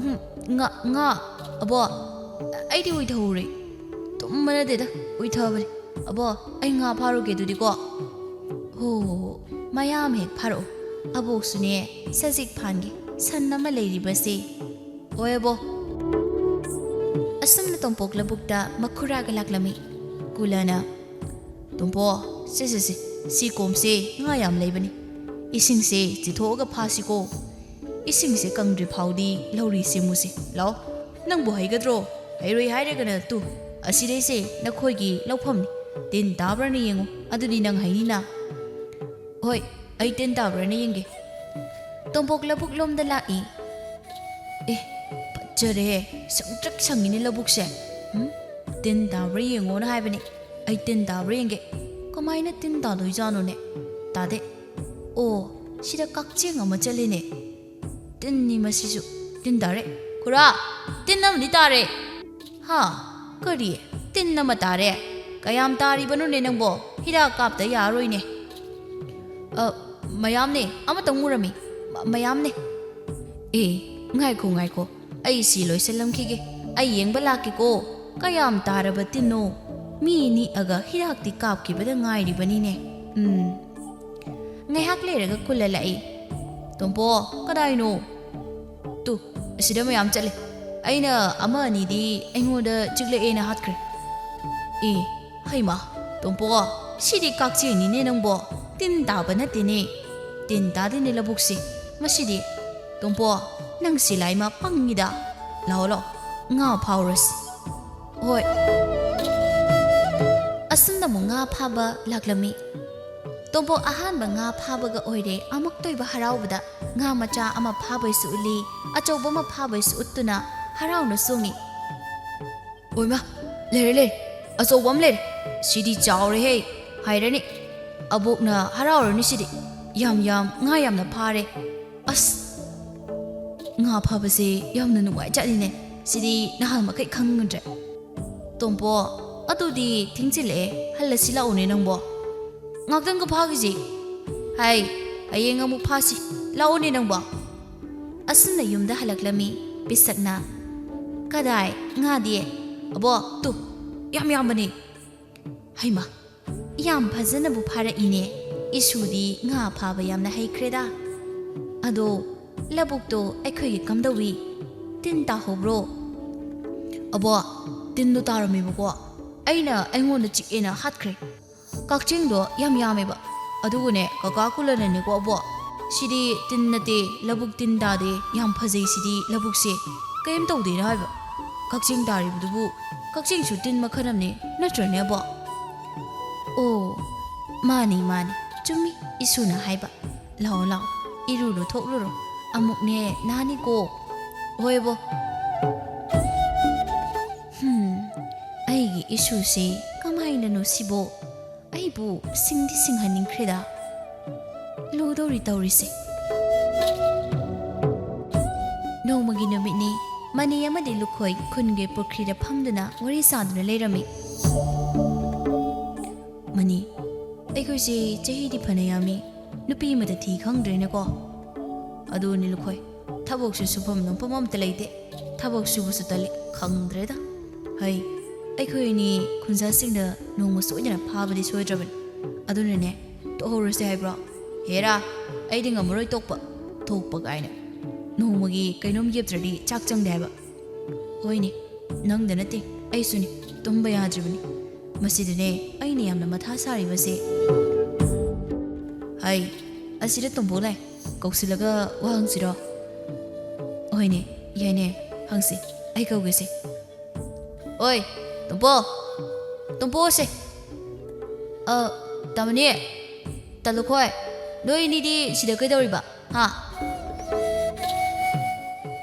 ꯎꯝ, ꯉꯥ, ꯉꯥ? ꯑꯕꯣ, ꯑꯩꯗꯤ ꯎꯏꯊꯍꯧꯔꯦ꯫ ꯇꯨꯝꯕ ꯅꯠꯇꯦꯗ, ꯎꯏꯊꯕꯅꯦ꯫ ꯑꯕꯣ, ꯑꯩ ꯉꯥ ꯐꯥꯔꯨꯒꯦ ꯑꯗꯨꯗꯤꯀꯣ꯫ ꯍꯣ, ꯃꯌꯥꯝ ꯍꯦꯛ ꯐꯥꯔꯛꯑꯣ꯫ ꯑꯕꯣꯛꯁꯨꯅꯦ ꯁꯖꯤꯛ ꯐꯥꯟꯒꯦ, ꯁꯟ ꯑꯃ ꯂꯩꯔꯤꯕꯁꯦ꯫ ꯍꯣꯏ ꯑꯕꯣ꯫ ꯑꯁꯨꯝꯅ ꯇꯣꯝꯄꯣꯛ ꯂꯧꯕꯨꯛꯇ ꯃꯈꯨꯔꯥꯒ ꯂꯥꯛꯂꯝꯃꯤ꯫ ꯀꯨꯂꯅ, "ꯇꯣꯝꯄꯣ, ꯁꯦ, ꯁꯦ, ꯁꯦ, ꯁꯤ ꯀꯣꯝꯁꯦ ꯉꯥ ꯌꯥꯝ ꯂꯩꯕꯅꯤ꯫ ꯏꯁꯤꯡꯁꯦ ꯆꯤꯊꯣꯛꯑꯒ ꯐꯥꯁꯤꯀꯣ꯫ ꯏꯁꯤꯡꯁꯦ ꯀꯪꯗ꯭ꯔꯤ ꯐꯥꯎꯗꯤ ꯂꯧꯔꯤ ꯁꯦꯝꯃꯨꯁꯦ꯫ ꯂꯥꯛꯑꯣ, ꯅꯪꯕꯨ ꯍꯩꯒꯗ꯭ꯔꯣ? ꯍꯩꯔꯣꯏ ꯍꯥꯏꯔꯒꯅ ꯇꯨ, ꯑꯁꯤꯗꯩꯁꯦ ꯅꯈꯣꯏꯒꯤ ꯂꯧꯐꯝꯅꯤ꯫ ꯇꯤꯟ ꯇꯥꯕ꯭ꯔꯥꯅ ꯌꯦꯡꯉꯨ, ꯑꯗꯨꯗꯤ ꯅꯪ ꯍꯩꯅꯤꯅ꯫" "ꯍꯣꯏ, ꯑꯩ ꯇꯤꯟ ꯇꯥꯕ꯭ꯔꯥꯅ ꯌꯦꯡꯒꯦ꯫" ꯇꯣꯝꯄꯣꯛ ꯂꯧꯕꯨꯛ ꯂꯣꯝꯗ ꯂꯥꯛꯏ꯫ "ꯑꯦ, ꯐꯠꯖꯔꯦ, ꯁꯪꯇ꯭ꯔꯤꯛ ꯁꯪꯉꯤꯅꯦ ꯂꯧꯕꯨꯛꯁꯦ꯫ ꯎꯝ, ꯇꯤꯟ ꯇꯥꯕ꯭ꯔꯥ ꯌꯦꯡꯉꯣꯅ ꯍꯥꯏꯕꯅꯦ꯫ ꯑꯩ ꯇꯤꯟ ꯇꯥꯕ꯭ꯔꯥ ꯌꯦꯡꯒꯦ꯫ ꯀꯃꯥꯏꯅ ꯇꯤꯟ ꯇꯥꯗꯣꯏꯖꯥꯠꯅꯣꯅꯦ? ꯇꯥꯗꯦ꯫ ꯑꯣ, ꯁꯤꯗ ꯀꯛꯆꯦꯡ ꯑꯃ ꯆꯠꯂꯦꯅꯦ꯫ ꯇꯤꯟꯅꯤ ꯃꯁꯤꯁꯨ꯫ ꯇꯤꯟ ꯇꯥꯔꯦ꯫ ꯈꯨꯔꯥ, ꯇꯤꯟ ꯑꯃꯗꯤ ꯇꯥꯔꯦ꯫" "ꯍꯥ? ꯀꯔꯤ? ꯇꯤꯟ ꯑꯃ ꯇꯥꯔꯦ? ꯀꯌꯥꯝ ꯇꯥꯔꯤꯕꯅꯣꯅꯦ ꯅꯪꯕꯣ? ꯍꯤꯗꯥꯛ ꯀꯥꯞꯇ ꯌꯥꯔꯣꯏꯅꯦ꯫" "ꯑ, ꯃꯌꯥꯝꯅꯦ, ꯑꯃꯇꯪ ꯎꯔꯝꯃꯤ꯫ ꯃ-, ꯃꯌꯥꯝꯅꯦ꯫" "ꯑꯦ, ꯉꯥꯏꯈꯣ, ꯉꯥꯏꯈꯣ, ꯑꯩ ꯁꯤ ꯂꯣꯏꯁꯤꯜꯂꯝꯈꯤꯒꯦ꯫ ꯑꯩ ꯌꯦꯡꯕ ꯂꯥꯛꯀꯦꯀꯣ꯫ ꯀꯌꯥꯝ ꯇꯥꯔꯕ ꯇꯤꯟꯅꯣ? ꯃꯤ ꯅꯤꯛꯑꯒ ꯍꯤꯗꯥꯛꯇꯤ ꯀꯥꯞꯈꯤꯕꯗ ꯉꯥꯏꯔꯤꯕꯅꯤꯅꯦ꯫ ꯎꯝ꯫" ꯉꯥꯏꯍꯥꯛ ꯂꯩꯔꯒ ꯀꯨꯜꯂ ꯂꯥꯛꯏ꯫ "ꯇꯣꯝꯄꯣ, ꯀꯗꯥꯏꯅꯣ?" "ꯇꯨ, ꯑꯁꯤꯗ ꯃꯌꯥꯝ ꯆꯠꯂꯦ꯫ ꯑꯩꯅ ꯑꯃ ꯑꯅꯤꯗꯤ ꯑꯩꯉꯣꯟꯗ ꯆꯤꯛꯂꯛꯑꯦꯅ ꯍꯥꯠꯈ꯭ꯔꯦ꯫" "ꯑꯦ, ꯍꯩꯃꯥ, ꯇꯣꯝꯄꯣ, ꯁꯤꯗꯤ ꯀꯛꯆꯦꯡꯅꯤꯅꯦ ꯅꯪꯕꯣ꯫ ꯇꯤꯟ ꯇꯥꯕ ꯅꯠꯇꯦꯅꯦ꯫ ꯇꯤꯟ ꯇꯥꯗꯦꯅꯦ ꯂꯧꯕꯨꯛꯁꯦ꯫ ꯃꯁꯤꯗꯤ, ꯇꯣꯝꯄꯣ, ꯅꯪ ꯁꯤꯂꯥꯏꯃ ꯄꯪꯉꯤꯗ꯫ ꯂꯥꯛꯑꯣ, ꯂꯥꯛꯑꯣ, ꯉꯥ ꯐꯥꯎꯔꯁꯤ꯫" "ꯍꯣꯏ꯫" ꯑꯁꯨꯝꯅ ꯑꯃꯨꯛ ꯉꯥ ꯐꯥꯕ ꯂꯥꯛꯂꯝꯃꯤ꯫ ꯇꯣꯝꯄꯣꯛ ꯑꯍꯥꯟꯕ ꯉꯥ ꯐꯥꯕꯒ ꯑꯣꯏꯔꯦ꯫ ꯑꯃꯨꯛꯇꯣꯏꯕ ꯍꯔꯥꯎꯕꯗ ꯉꯥ ꯃꯆꯥ ꯑꯃ ꯐꯥꯕꯩꯁꯨ ꯎꯠꯂꯤ, ꯑꯆꯧꯕ ꯑꯃ ꯐꯥꯕꯩꯁꯨ ꯎꯠꯇꯨꯅ ꯍꯔꯥꯎꯅ ꯆꯣꯡꯉꯤ꯫ "ꯑꯣꯏꯃ, ꯂꯩꯔꯦ, ꯂꯩꯔꯦ, ꯑꯆꯧꯕ ꯑꯃ ꯂꯩꯔꯦ꯫ ꯁꯤꯗꯤ ꯆꯥꯎꯔꯦꯍꯦ, ꯍꯥꯏꯔꯅꯤ꯫ ꯑꯕꯣꯛꯅ ꯍꯔꯥꯎꯔꯅꯤ ꯁꯤꯗꯤ꯫ ꯌꯥꯝ, ꯌꯥꯝ, ꯉꯥ ꯌꯥꯝꯅ ꯐꯥꯔꯦ꯫ ꯑꯁ, ꯉꯥ ꯐꯥꯕꯁꯦ ꯌꯥꯝꯅ ꯅꯨꯡꯉꯥꯏꯖꯥꯠꯅꯤꯅꯦ꯫ ꯁꯤꯗꯤ ꯅꯍꯥꯟ ꯃꯈꯩ ꯈꯪꯉꯨꯗ꯭ꯔꯦ꯫" "ꯇꯣꯝꯄꯣ, ꯑꯗꯨꯗꯤ ꯊꯦꯡꯖꯤꯜꯂꯛꯑꯦ, ꯍꯜꯂꯁꯤ ꯂꯥꯛꯑꯣꯅꯦ ꯅꯪꯕꯣ꯫ ꯉꯥꯛꯇꯪꯒ ꯐꯥꯈꯤꯁꯤ꯫ ꯍꯥꯏ, ꯍꯌꯦꯡ ꯑꯃꯨꯛ ꯐꯥꯁꯤ, ꯂꯥꯛꯑꯣꯅꯦ ꯅꯪꯕꯣ"꯫ ꯑꯁꯨꯝꯅ ꯌꯨꯝꯗ ꯍꯜꯂꯛꯂꯝꯃꯤ ꯄꯤꯁꯛꯅ꯫ "ꯀꯗꯥꯏ ꯉꯥꯗꯤ?" "ꯑꯕꯣ, ꯇꯨ, ꯌꯥꯝ ꯌꯥꯝꯕꯅꯤ"꯫ "ꯍꯩꯃꯥ, ꯌꯥꯝ ꯐꯖꯅꯕꯨ ꯐꯥꯔꯛꯏꯅꯦ꯫ ꯏꯁꯨꯗꯤ ꯉꯥ ꯐꯥꯕ ꯌꯥꯝꯅ ꯍꯩꯈ꯭ꯔꯦꯗ꯫ ꯑꯗꯣ ꯂꯧꯕꯨꯛꯇꯣ ꯑꯩꯈꯣꯏꯒꯤ ꯀꯝꯗꯧꯏ? ꯇꯤꯟ ꯇꯥꯍꯧꯕ꯭ꯔꯣ?" "ꯑꯕꯣ, ꯇꯤꯟꯗꯣ ꯇꯥꯔꯝꯃꯦꯕꯀꯣ, ꯑꯩꯅ ꯑꯩꯉꯣꯟꯗ ꯆꯤꯛꯑꯦꯅ ꯍꯥꯠꯈ꯭ꯔꯦ꯫ ꯀꯛꯆꯦꯡꯗꯣ ꯌꯥꯝ ꯌꯥꯝꯃꯦꯕ꯫ ꯑꯗꯨꯒꯅꯦ, ꯀꯀꯥ ꯀꯨꯂꯅꯅꯦꯀꯣ, ꯑꯕꯣ, ꯁꯤꯗꯤ ꯇꯤꯟ ꯅꯠꯇꯦ, ꯂꯧꯕꯨꯛ ꯇꯤꯟ ꯇꯥꯗꯦ, ꯌꯥꯝ ꯐꯖꯩ ꯁꯤꯗꯤ ꯂꯧꯕꯨꯛꯁꯦ, ꯀꯔꯤꯝ ꯇꯧꯗꯦꯅ ꯍꯥꯏꯕ꯫ ꯀꯛꯆꯦꯡ ꯇꯥꯔꯤꯕꯗꯨꯕꯨ, ꯀꯛꯆꯦꯡꯁꯨ ꯇꯤꯟ ꯃꯈꯜ ꯑꯃꯅꯤ, ꯅꯠꯇ꯭ꯔꯅꯦ, ꯑꯕꯣ?" "ꯑꯣ, ꯃꯥꯅꯤ, ꯃꯥꯅꯤ, ꯆꯨꯝꯃꯤ ꯏꯁꯨꯅ ꯍꯥꯏꯕ꯫ ꯂꯥꯛꯑꯣ, ꯂꯥꯛꯑꯣ, ꯏꯔꯨꯔꯣ, ꯊꯣꯛꯂꯨꯔꯣ, ꯑꯃꯨꯛꯅꯦ ꯅꯥꯅꯤꯀꯣ"꯫ "ꯍꯣꯏ, ꯑꯕꯣ"꯫ "ꯍꯝ, ꯑꯩꯒꯤ ꯏꯁꯨꯁꯦ ꯀꯃꯥꯏꯅꯅꯣ ꯁꯤꯕꯣ? ꯑꯩꯕꯨ ꯁꯤꯡꯗꯤ ꯁꯤꯡꯍꯟꯅꯤꯡꯈ꯭ꯔꯦꯗ꯫ ꯂꯨꯗꯧꯔꯤ ꯇꯧꯔꯤꯁꯦ"꯫ ꯅꯣꯡꯃꯒꯤ ꯅꯨꯃꯤꯠꯅꯤ꯫ ꯃꯅꯤ ꯑꯃꯗꯤ ꯂꯨꯈꯣꯏ ꯈꯨꯟꯒꯤ ꯄꯨꯈ꯭ꯔꯤꯗ ꯐꯝꯗꯨꯅ ꯋꯥꯔꯤ ꯁꯥꯗꯨꯅ ꯂꯩꯔꯝꯃꯤ꯫ "ꯃꯅꯤ, ꯑꯩꯈꯣꯏꯁꯦ ꯆꯍꯤꯗꯤ ꯐꯅ ꯌꯥꯝꯃꯤ, ꯅꯨꯄꯤ ꯑꯃꯇ ꯊꯤ ꯈꯪꯗ꯭ꯔꯦꯅꯦꯀꯣ"꯫ "ꯑꯗꯨꯅꯤ ꯂꯨꯈꯣꯏ, ꯊꯕꯛꯁꯨ ꯁꯨꯐꯝ ꯅꯣꯝꯐꯝ ꯑꯃꯇ ꯂꯩꯇꯦ, ꯊꯕꯛ ꯁꯨꯕꯁꯨ ꯇꯜꯂꯤ, ꯈꯪꯗ꯭ꯔꯦꯗ꯫ ꯍꯩ, ꯑꯩꯈꯣꯏ ꯑꯅꯤ ꯈꯨꯟꯖꯥꯁꯤꯡꯗ ꯅꯣꯡꯃ ꯁꯣꯏꯗꯅ ꯐꯥꯕꯗꯤ ꯁꯣꯏꯗ꯭ꯔꯕꯅꯤ꯫ ꯑꯗꯨꯅꯅꯦ, ꯇꯣꯛꯍꯧꯔꯁꯦ ꯍꯥꯏꯕ꯭ꯔꯣ? ꯍꯦꯔꯥ, ꯑꯩꯗꯤ ꯉꯝꯃꯔꯣꯏ ꯇꯣꯛꯄ, ꯊꯣꯛꯄ ꯀꯥꯏꯅ꯫ ꯅꯣꯡꯃꯒꯤ ꯀꯩꯅꯣꯝ ꯌꯦꯞꯇ꯭ꯔꯗꯤ ꯆꯥꯛ ꯆꯪꯗꯦ ꯍꯥꯏꯕ"꯫ "ꯍꯣꯏꯅꯦ, ꯅꯪꯗ ꯅꯠꯇꯦ, ꯑꯩꯁꯨꯅꯤ, ꯇꯨꯝꯕ ꯌꯥꯗ꯭ꯔꯤꯕꯅꯤ꯫ ꯃꯁꯤꯗꯅꯦ ꯑꯩꯅ ꯌꯥꯝꯅ ꯃꯊꯥ ꯁꯥꯔꯤꯕꯁꯦ"꯫ "ꯍꯥꯏ, ꯑꯁꯤꯗ ꯇꯣꯝꯕꯣ ꯂꯥꯛꯑꯦ, ꯀꯧꯁꯤꯜꯂꯒ ꯋꯥ ꯍꯪꯁꯤꯔꯣ?" "ꯍꯣꯏꯅꯦ, ꯌꯥꯏꯅꯦ, ꯍꯪꯁꯤ, ꯑꯩ ꯀꯧꯒꯦꯁꯦ꯫ ꯑꯣꯏ, ꯇꯣꯝꯄꯣ, ꯇꯣꯝꯄꯣꯁꯦ꯫ ꯑ, ꯇꯥꯃꯣꯅꯦ, ꯇꯥꯂꯨꯈꯣꯏ, ꯅꯣꯏ ꯑꯅꯤꯗꯤ ꯁꯤꯗ ꯀꯩꯗꯧꯔꯤꯕ? ꯍꯥ?"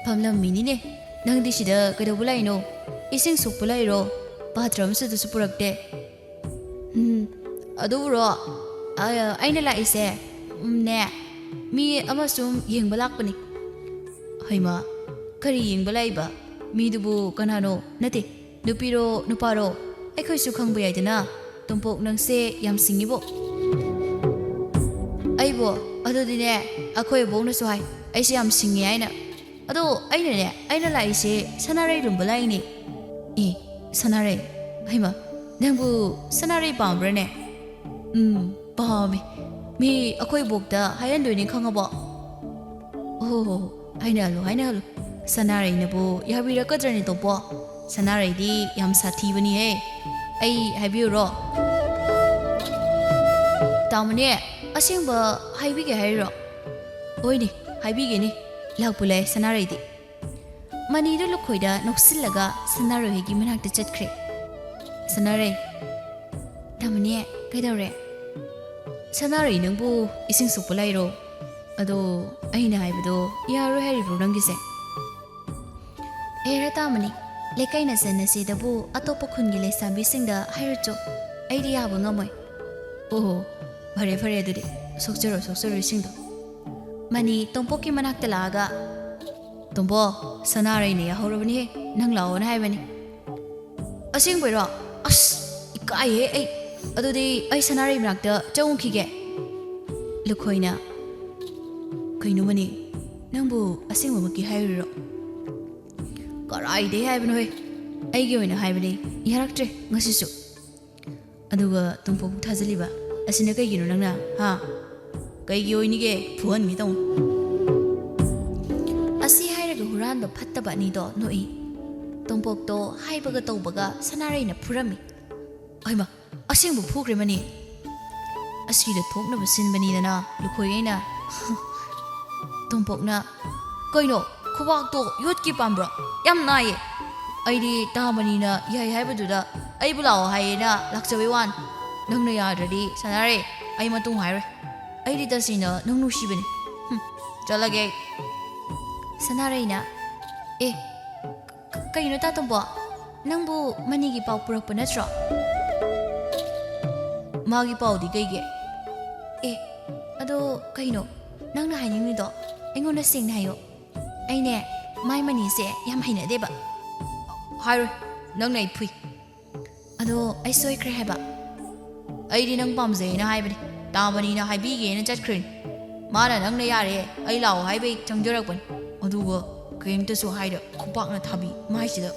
"ꯐꯝꯂꯝꯃꯤꯅꯤꯅꯦ꯫ ꯅꯪꯗꯤ ꯁꯤꯗ ꯀꯩꯗꯧꯕ ꯂꯥꯛꯏꯅꯣ? ꯏꯁꯤꯡ ꯁꯣꯛꯄ ꯂꯥꯛꯏꯔꯣ? ꯄꯥꯇ꯭ꯔ ꯑꯃꯁꯨ ꯑꯗꯨꯁꯨ ꯄꯨꯔꯛꯇꯦ"꯫ "ꯎꯝ, ꯑꯗꯨꯕꯨꯔꯣ, ꯑ-, ꯑꯩꯅ ꯂꯥꯛꯏꯁꯦ, ꯎꯝꯅꯦ, ꯃꯤ ꯑꯃ ꯁꯨꯝ ꯌꯦꯡꯕ ꯂꯥꯛꯄꯅꯤ"꯫ "ꯍꯩꯃꯥ, ꯀꯔꯤ ꯌꯦꯡꯕ ꯂꯥꯛꯏꯕ? ꯃꯤꯗꯨꯕꯨ ꯀꯅꯥꯅꯣ? ꯅꯠꯇꯦ, ꯅꯨꯄꯤꯔꯣ ꯅꯨꯄꯥꯔꯣ? ꯑꯩꯈꯣꯏꯁꯨ ꯈꯪꯕ ꯌꯥꯏꯗꯅ꯫ ꯇꯣꯝꯄꯣꯛ, ꯅꯪꯁꯦ ꯌꯥꯝ ꯁꯤꯡꯉꯤꯕꯣ꯫ ꯑꯩꯕꯣ? ꯑꯗꯨꯗꯤꯅꯦ, ꯑꯩꯈꯣꯏ ꯕꯣꯛꯅꯁꯨ ꯍꯥꯏ ꯑꯩꯁꯦ ꯌꯥꯝ ꯁꯤꯡꯉꯦ ꯍꯥꯏꯅ꯫ ꯑꯗꯣ ꯑꯩꯅꯅꯦ, ꯑꯩꯅ ꯂꯥꯛꯏꯁꯦ ꯁꯅꯥꯔꯩ ꯂꯨꯝꯕ ꯂꯥꯛꯏꯅꯦ꯫ ꯑꯦ, ꯁꯅꯥꯔꯩ? ꯍꯩꯃ, ꯅꯪꯕꯨ ꯁꯅꯥꯔꯩ ꯄꯥꯝꯕ꯭ꯔꯅꯦ? ꯎꯝ, ꯄꯥꯝꯃꯦ꯫ ꯃꯤ ꯑꯩꯈꯣꯏ ꯕꯣꯛꯇ ꯍꯥꯏꯍꯟꯗꯣꯏꯅꯦ, ꯈꯪꯉꯕꯣ? ꯑꯣ, ꯍꯥꯏꯅꯍꯜꯂꯨ, ꯍꯥꯏꯅꯍꯜꯂꯨ꯫ ꯁꯅꯥꯔꯩꯅꯕꯨ ꯌꯥꯕꯤꯔꯛꯀꯗ꯭ꯔꯅꯦ, ꯇꯣꯝꯄꯣ? ꯁꯅꯥꯔꯩꯗꯤ ꯌꯥꯝ ꯁꯥꯊꯤꯕꯅꯤꯍꯦ꯫ ꯑꯩ ꯍꯥꯏꯕꯤꯌꯨꯔꯣ? ꯇꯥꯃꯣꯅꯦ, ꯑꯁꯦꯡꯕ ꯍꯥꯏꯕꯤꯒꯦ ꯍꯥꯏꯔꯤꯔꯣ? ꯍꯣꯏꯅꯦ, ꯍꯥꯏꯕꯤꯒꯦꯅꯦ꯫ ꯂꯥꯛꯄꯨ ꯂꯥꯛꯑꯦ ꯁꯅꯥꯔꯩꯗꯤ꯫ ꯃꯅꯤꯗꯨ ꯂꯨꯈꯣꯏꯗ ꯅꯣꯛꯁꯤꯜꯂꯒ ꯁꯅꯥꯔꯩ ꯍꯣꯏꯒꯤ ꯃꯅꯥꯛꯇ ꯆꯠꯈ꯭ꯔꯦ꯫ ꯁꯅꯥꯔꯩ, ꯇꯥꯃꯣꯅꯦ, ꯀꯩꯗꯧꯔꯦ? ꯁꯅꯥꯔꯩ, ꯅꯪꯕꯨ ꯏꯁꯤꯡ ꯁꯣꯛꯄ ꯂꯥꯛꯏꯔꯣ? ꯑꯗꯣ ꯑꯩꯅ ꯍꯥꯏꯕꯗꯣ ꯌꯥꯔꯣꯏ ꯍꯥꯏꯔꯤꯕ꯭ꯔꯣ ꯅꯪꯒꯤꯁꯦ? ꯍꯦꯔꯥ ꯇꯥꯃꯣꯅꯦ, ꯂꯩꯀꯥꯏꯅ ꯆꯟꯅꯁꯦꯗꯕꯨ ꯑꯇꯣꯞꯄ ꯈꯨꯟꯒꯤ ꯂꯩꯁꯥꯕꯤꯁꯤꯡꯗ ꯍꯥꯏꯔꯨꯆꯣ꯫ ꯑꯩꯗꯤ ꯌꯥꯕ ꯉꯝꯃꯣꯏ꯫ ꯑꯣꯍꯣ, ꯐꯔꯦ ꯐꯔꯦ, ꯑꯗꯨꯗꯤ ꯁꯣꯛꯆꯔꯣ, ꯁꯣꯛꯆꯔꯣ ꯏꯁꯤꯡꯗꯣ꯫ ꯃꯅꯤ ꯇꯣꯝꯄꯣꯛꯀꯤ ꯃꯅꯥꯛꯇ ꯂꯥꯛꯑꯒ, "ꯇꯣꯝꯕꯣ, ꯁꯅꯥꯔꯩꯅ ꯌꯥꯍꯧꯔꯕꯅꯦꯍꯦ, ꯅꯪ ꯂꯥꯛꯑꯣꯅ ꯍꯥꯏꯕꯅꯤ꯫" "ꯑꯁꯦꯡꯕꯩꯔꯣ? ꯑꯁ, ꯏꯀꯥꯏꯍꯦ ꯑꯩ꯫ ꯑꯗꯨꯗꯤ ꯑꯩ ꯁꯅꯥꯔꯩ ꯃꯅꯥꯛꯇ ꯆꯪꯉꯨꯈꯤꯒꯦ꯫" ꯂꯨꯈꯣꯏꯅ, "ꯀꯩꯅꯣ ꯃꯅꯤ, ꯅꯪꯕꯨ ꯑꯁꯦꯡꯕꯃꯛꯀꯤ ꯍꯥꯏꯔꯤꯔꯣ?" "ꯀꯔꯥꯏꯗꯩ ꯍꯥꯏꯕꯅꯣꯍꯦ? ꯑꯩꯒꯤ ꯑꯣꯏꯅ ꯍꯥꯏꯕꯅꯦ, ꯌꯥꯔꯛꯇ꯭ꯔꯦ ꯉꯁꯤꯁꯨ꯫" ꯑꯗꯨꯒ ꯇꯣꯝꯄꯣꯛꯄꯨ ꯊꯥꯖꯤꯜꯂꯤꯕ ꯑꯁꯤꯅ ꯀꯩꯒꯤꯅꯣ ꯅꯪꯅ, ꯍꯥ? ꯀꯩꯒꯤ ꯑꯣꯏꯅꯤꯒꯦ? ꯐꯨꯍꯟꯒꯦ ꯇꯧꯅꯤ꯫ ꯑꯁꯤ ꯍꯥꯏꯔꯒ ꯍꯨꯔꯥꯟꯕ ꯐꯠꯇꯕ ꯑꯅꯤꯗꯣ ꯅꯣꯛꯏ꯫ ꯇꯣꯝꯄꯣꯛꯇꯣ ꯍꯥꯏꯕꯒ ꯇꯧꯕꯒ ꯁꯅꯥꯔꯩꯅ ꯐꯨꯔꯝꯃꯤ꯫ ꯍꯩꯃꯥ, ꯑꯁꯦꯡꯕ ꯐꯨꯈ꯭ꯔꯦ ꯃꯅꯤ꯫ ꯑꯁꯤꯗ ꯊꯣꯛꯅꯕ ꯁꯤꯟꯕꯅꯤꯗꯅ, ꯂꯨꯈꯣꯏ ꯑꯩꯅ꯫ ꯇꯣꯝꯄꯣꯛꯅ, "ꯀꯩꯅꯣ, ꯈꯨꯕꯥꯛꯇꯣ ꯌꯣꯠꯀꯤ ꯄꯥꯝꯕ꯭ꯔꯣ? ꯌꯥꯝ ꯅꯥꯏꯌꯦ꯫ ꯑꯩꯗꯤ ꯇꯥꯕꯅꯤꯅ ꯌꯥꯏ ꯍꯥꯏꯕꯗꯨꯗ ꯑꯩꯕꯨ ꯂꯥꯛꯑꯣ ꯍꯥꯏꯌꯦꯅ ꯂꯥꯛꯆꯕꯩ ꯋꯥꯅꯤ꯫ ꯅꯪꯅ ꯌꯥꯗ꯭ꯔꯗꯤ ꯁꯥꯟꯅꯔꯦ, ꯑꯩ ꯃꯇꯨꯡ ꯍꯥꯏꯔꯣꯏ꯫ ꯑꯩꯗꯤ ꯇꯁꯦꯡꯅ ꯅꯪ ꯅꯨꯡꯁꯤꯕꯅꯤ꯫ ꯍꯨꯝ, ꯆꯠꯂꯒꯦ ꯑꯩ꯫" ꯁꯅꯥꯔꯩꯅ, "ꯑꯦ, ꯀ-, ꯀꯩꯅꯣ ꯇꯥꯇꯣꯝꯕꯣ? ꯅꯪꯕꯨ ꯃꯅꯤꯒꯤ ꯄꯥꯎ ꯄꯨꯔꯛꯄ ꯅꯠꯇ꯭ꯔꯣ?" "ꯃꯥꯒꯤ ꯄꯥꯎꯗꯤ ꯀꯩꯒꯤ?" "ꯑꯦ, ꯑꯗꯣ ꯀꯩꯅꯣ ꯅꯪꯅ ꯍꯥꯏꯅꯤꯡꯉꯤꯗꯣ? ꯑꯩꯉꯣꯟꯗ ꯁꯦꯡꯅ ꯍꯥꯏꯌꯣ꯫ ꯑꯩꯅꯦ, ꯃꯥꯏ ꯃꯅꯤꯁꯦ ꯌꯥꯝ ꯍꯩꯅꯗꯦꯕ꯫" "ꯍꯥꯏꯔꯣꯏ, ꯅꯪꯅ ꯑꯩ ꯐꯨꯏ꯫ ꯑꯗꯣ ꯑꯩ ꯁꯣꯏꯈ꯭ꯔꯦ ꯍꯥꯏꯕ꯫ ꯑꯩꯗꯤ ꯅꯪ ꯄꯥꯝꯖꯩꯅ ꯍꯥꯏꯕꯅꯤ꯫ ꯇꯥꯃꯅꯤꯅ ꯍꯥꯏꯕꯤꯒꯦꯅ ꯆꯠꯈ꯭ꯔꯤꯅꯤ꯫ ꯃꯥꯅ ꯅꯪꯅ ꯌꯥꯔꯦ, ꯑꯩ ꯂꯥꯛꯑꯣ ꯍꯥꯏꯕꯩ ꯆꯪꯖꯔꯛꯄꯅꯤ꯫ ꯑꯗꯨꯒ ꯀꯔꯤꯝꯇꯁꯨ ꯍꯥꯏꯗ ꯈꯨꯄꯥꯛꯅ ꯊꯥꯕꯤ ꯃꯥꯏꯁꯤꯗ꯫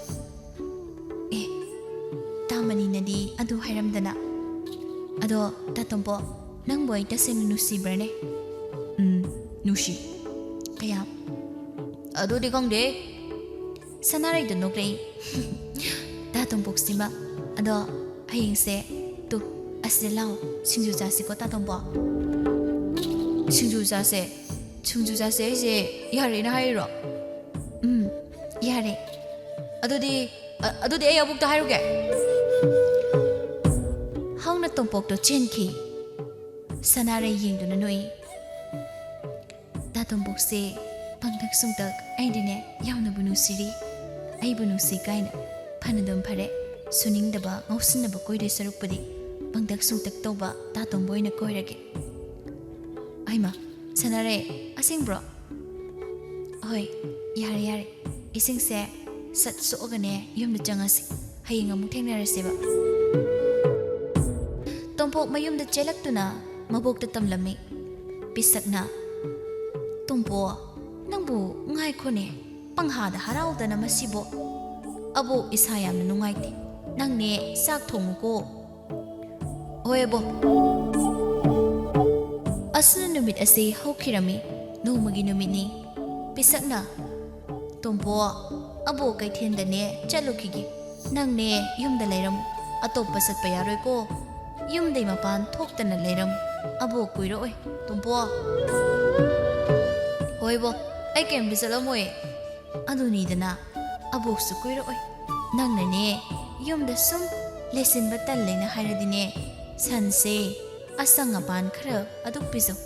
ꯑꯦ, ꯇꯥꯃꯅꯤꯅꯗꯤ ꯑꯗꯨ ꯍꯥꯏꯔꯝꯗꯅ꯫ ꯑꯗꯣ ꯇꯥꯇꯣꯝꯕꯣ, ꯅꯪꯕꯨ ꯑꯩ ꯇꯁꯦꯡꯅ ꯅꯨꯡꯁꯤꯕ꯭ꯔꯅꯦ? ꯎꯝ, ꯅꯨꯡꯁꯤ꯫ ꯀꯌꯥꯝ? ꯑꯗꯨꯗꯤ ꯈꯪꯗꯦ꯫ ꯁꯅꯥꯔꯩꯗꯣ ꯅꯣꯛꯂꯛꯏ꯫ ꯇꯥꯇꯣꯝꯕꯣꯛꯁꯤꯃ꯫ ꯑꯗꯣ ꯍꯌꯦꯡꯁꯦ, ꯇꯨ, ꯑꯁꯤꯗ ꯂꯥꯛꯑꯣ, ꯁꯤꯡꯖꯨ ꯆꯥꯁꯤꯀꯣ ꯇꯥꯇꯣꯝꯕꯣ꯫ ꯁꯤꯡꯖꯨ ꯆꯥꯁꯦ? ꯁꯤꯡꯖꯨ ꯆꯥꯁꯦ ꯍꯥꯏꯁꯦ ꯌꯥꯔꯦꯅ ꯍꯥꯏꯔꯤꯔꯣ? ꯎꯝ, ꯌꯥꯔꯦ꯫ ꯑꯗꯨꯗꯤ, ꯑ-, ꯑꯗꯨꯗꯤ ꯑꯩ ꯑꯕꯣꯛꯇ ꯍꯥꯏꯔꯨꯒꯦ꯫ ꯍꯧꯅ ꯇꯣꯝꯄꯣꯛꯇꯣ ꯆꯦꯟꯈꯤ꯫ ꯁꯅꯥꯔꯩ ꯌꯦꯡꯗꯨꯅ ꯅꯣꯛꯏ꯫ ꯇꯥꯇꯣꯝꯕꯣꯛꯁꯦ ꯄꯪꯇꯛ ꯁꯨꯡꯇꯛ, ꯑꯩꯗꯤꯅꯦ ꯌꯥꯝꯅꯕꯨ ꯅꯨꯡꯁꯤꯔꯤ꯫ ꯑꯩꯕꯨ ꯅꯨꯡꯁꯤ ꯀꯥꯏꯅ ꯐꯅꯗꯨꯝ ꯐꯔꯦ꯫ ꯁꯨꯅꯤꯡꯗꯕ, ꯉꯥꯎꯁꯤꯟꯅꯕ ꯀꯣꯏꯗꯣꯏ ꯁꯔꯨꯛꯄꯨꯗꯤ ꯄꯪꯇꯛ ꯁꯨꯡꯇꯛ ꯇꯧꯕ ꯇꯥꯇꯣꯝꯕ ꯑꯣꯏꯅ ꯀꯣꯏꯔꯒꯦ꯫ ꯑꯩꯃ, ꯁꯅꯥꯔꯩ, ꯑꯁꯦꯡꯕ꯭ꯔꯣ? ꯍꯣꯏ, ꯌꯥꯔꯦ, ꯌꯥꯔꯦ꯫ ꯏꯁꯤꯡꯁꯦ ꯁꯠ ꯁꯣꯛꯑꯒꯅꯦ ꯌꯨꯝꯗ ꯆꯪꯉꯁꯤ꯫ ꯍꯌꯦꯡ ꯑꯃꯨꯛ ꯊꯦꯡꯅꯔꯁꯦꯕ꯫ ꯇꯣꯝꯄꯣꯛ ꯃꯌꯨꯝꯗ ꯆꯦꯜꯂꯛꯇꯨꯅ ꯃꯕꯣꯛꯇ ꯇꯝꯂꯝꯃꯤ꯫ ꯄꯤꯁꯛꯅ, "ꯇꯣꯝꯄꯣꯛ, ꯅꯪꯕꯨ ꯉꯥꯏꯈꯣꯅꯦ, ꯄꯪꯍꯥꯗ ꯍꯔꯥꯎꯗꯅ ꯃꯁꯤꯕꯨ꯫ ꯑꯕꯣꯛ ꯏꯁꯥ ꯌꯥꯝꯅ ꯅꯨꯡꯉꯥꯏꯇꯦ꯫ ꯅꯪꯅꯦ ꯆꯥꯛ ꯊꯣꯡꯉꯨꯀꯣ꯫" "ꯍꯣꯏ ꯑꯕꯣꯛ꯫" ꯑꯁꯨꯝꯅ ꯅꯨꯃꯤꯠ ꯑꯁꯤ ꯍꯧꯈꯤꯔꯝꯃꯤ꯫ ꯅꯣꯡꯃꯒꯤ ꯅꯨꯃꯤꯠꯅꯤ꯫ ꯄꯤꯁꯛꯅ, "ꯇꯣꯝꯄꯣꯛ, ꯑꯕꯣꯛ ꯀꯩꯊꯦꯜꯗꯅꯦ ꯆꯠꯂꯨꯈꯤꯒꯦ꯫ ꯅꯪꯅꯦ ꯌꯨꯝꯗ ꯂꯩꯔꯝꯃꯨ꯫ ꯑꯇꯣꯞꯄ ꯆꯠꯄ ꯌꯥꯔꯣꯏꯀꯣ꯫ ꯌꯨꯝꯗꯩ ꯃꯄꯥꯟ ꯊꯣꯛꯇꯅ ꯂꯩꯔꯝꯃꯨ꯫ ꯑꯕꯣꯛ ꯀꯨꯏꯔꯛꯑꯣꯏ, ꯇꯣꯝꯄꯣꯛ꯫" "ꯍꯣꯏꯕꯣ, ꯑꯩ ꯀꯩꯝꯇ ꯆꯠꯂꯝꯃꯣꯏ꯫" "ꯑꯗꯨꯅꯤꯗꯅ, ꯑꯕꯣꯛꯁꯨ ꯀꯨꯏꯔꯛꯑꯣꯏ꯫ ꯅꯪꯅꯅꯦ ꯌꯨꯝꯗ ꯁꯨꯝ ꯂꯩꯁꯤꯟꯕ ꯇꯜꯂꯦꯅ ꯍꯥꯏꯔꯗꯤꯅꯦ, ꯁꯟꯁꯦ ꯑꯁꯪ ꯑꯄꯥꯟ ꯈꯔ ꯑꯗꯨꯛ ꯄꯤꯖꯧ꯫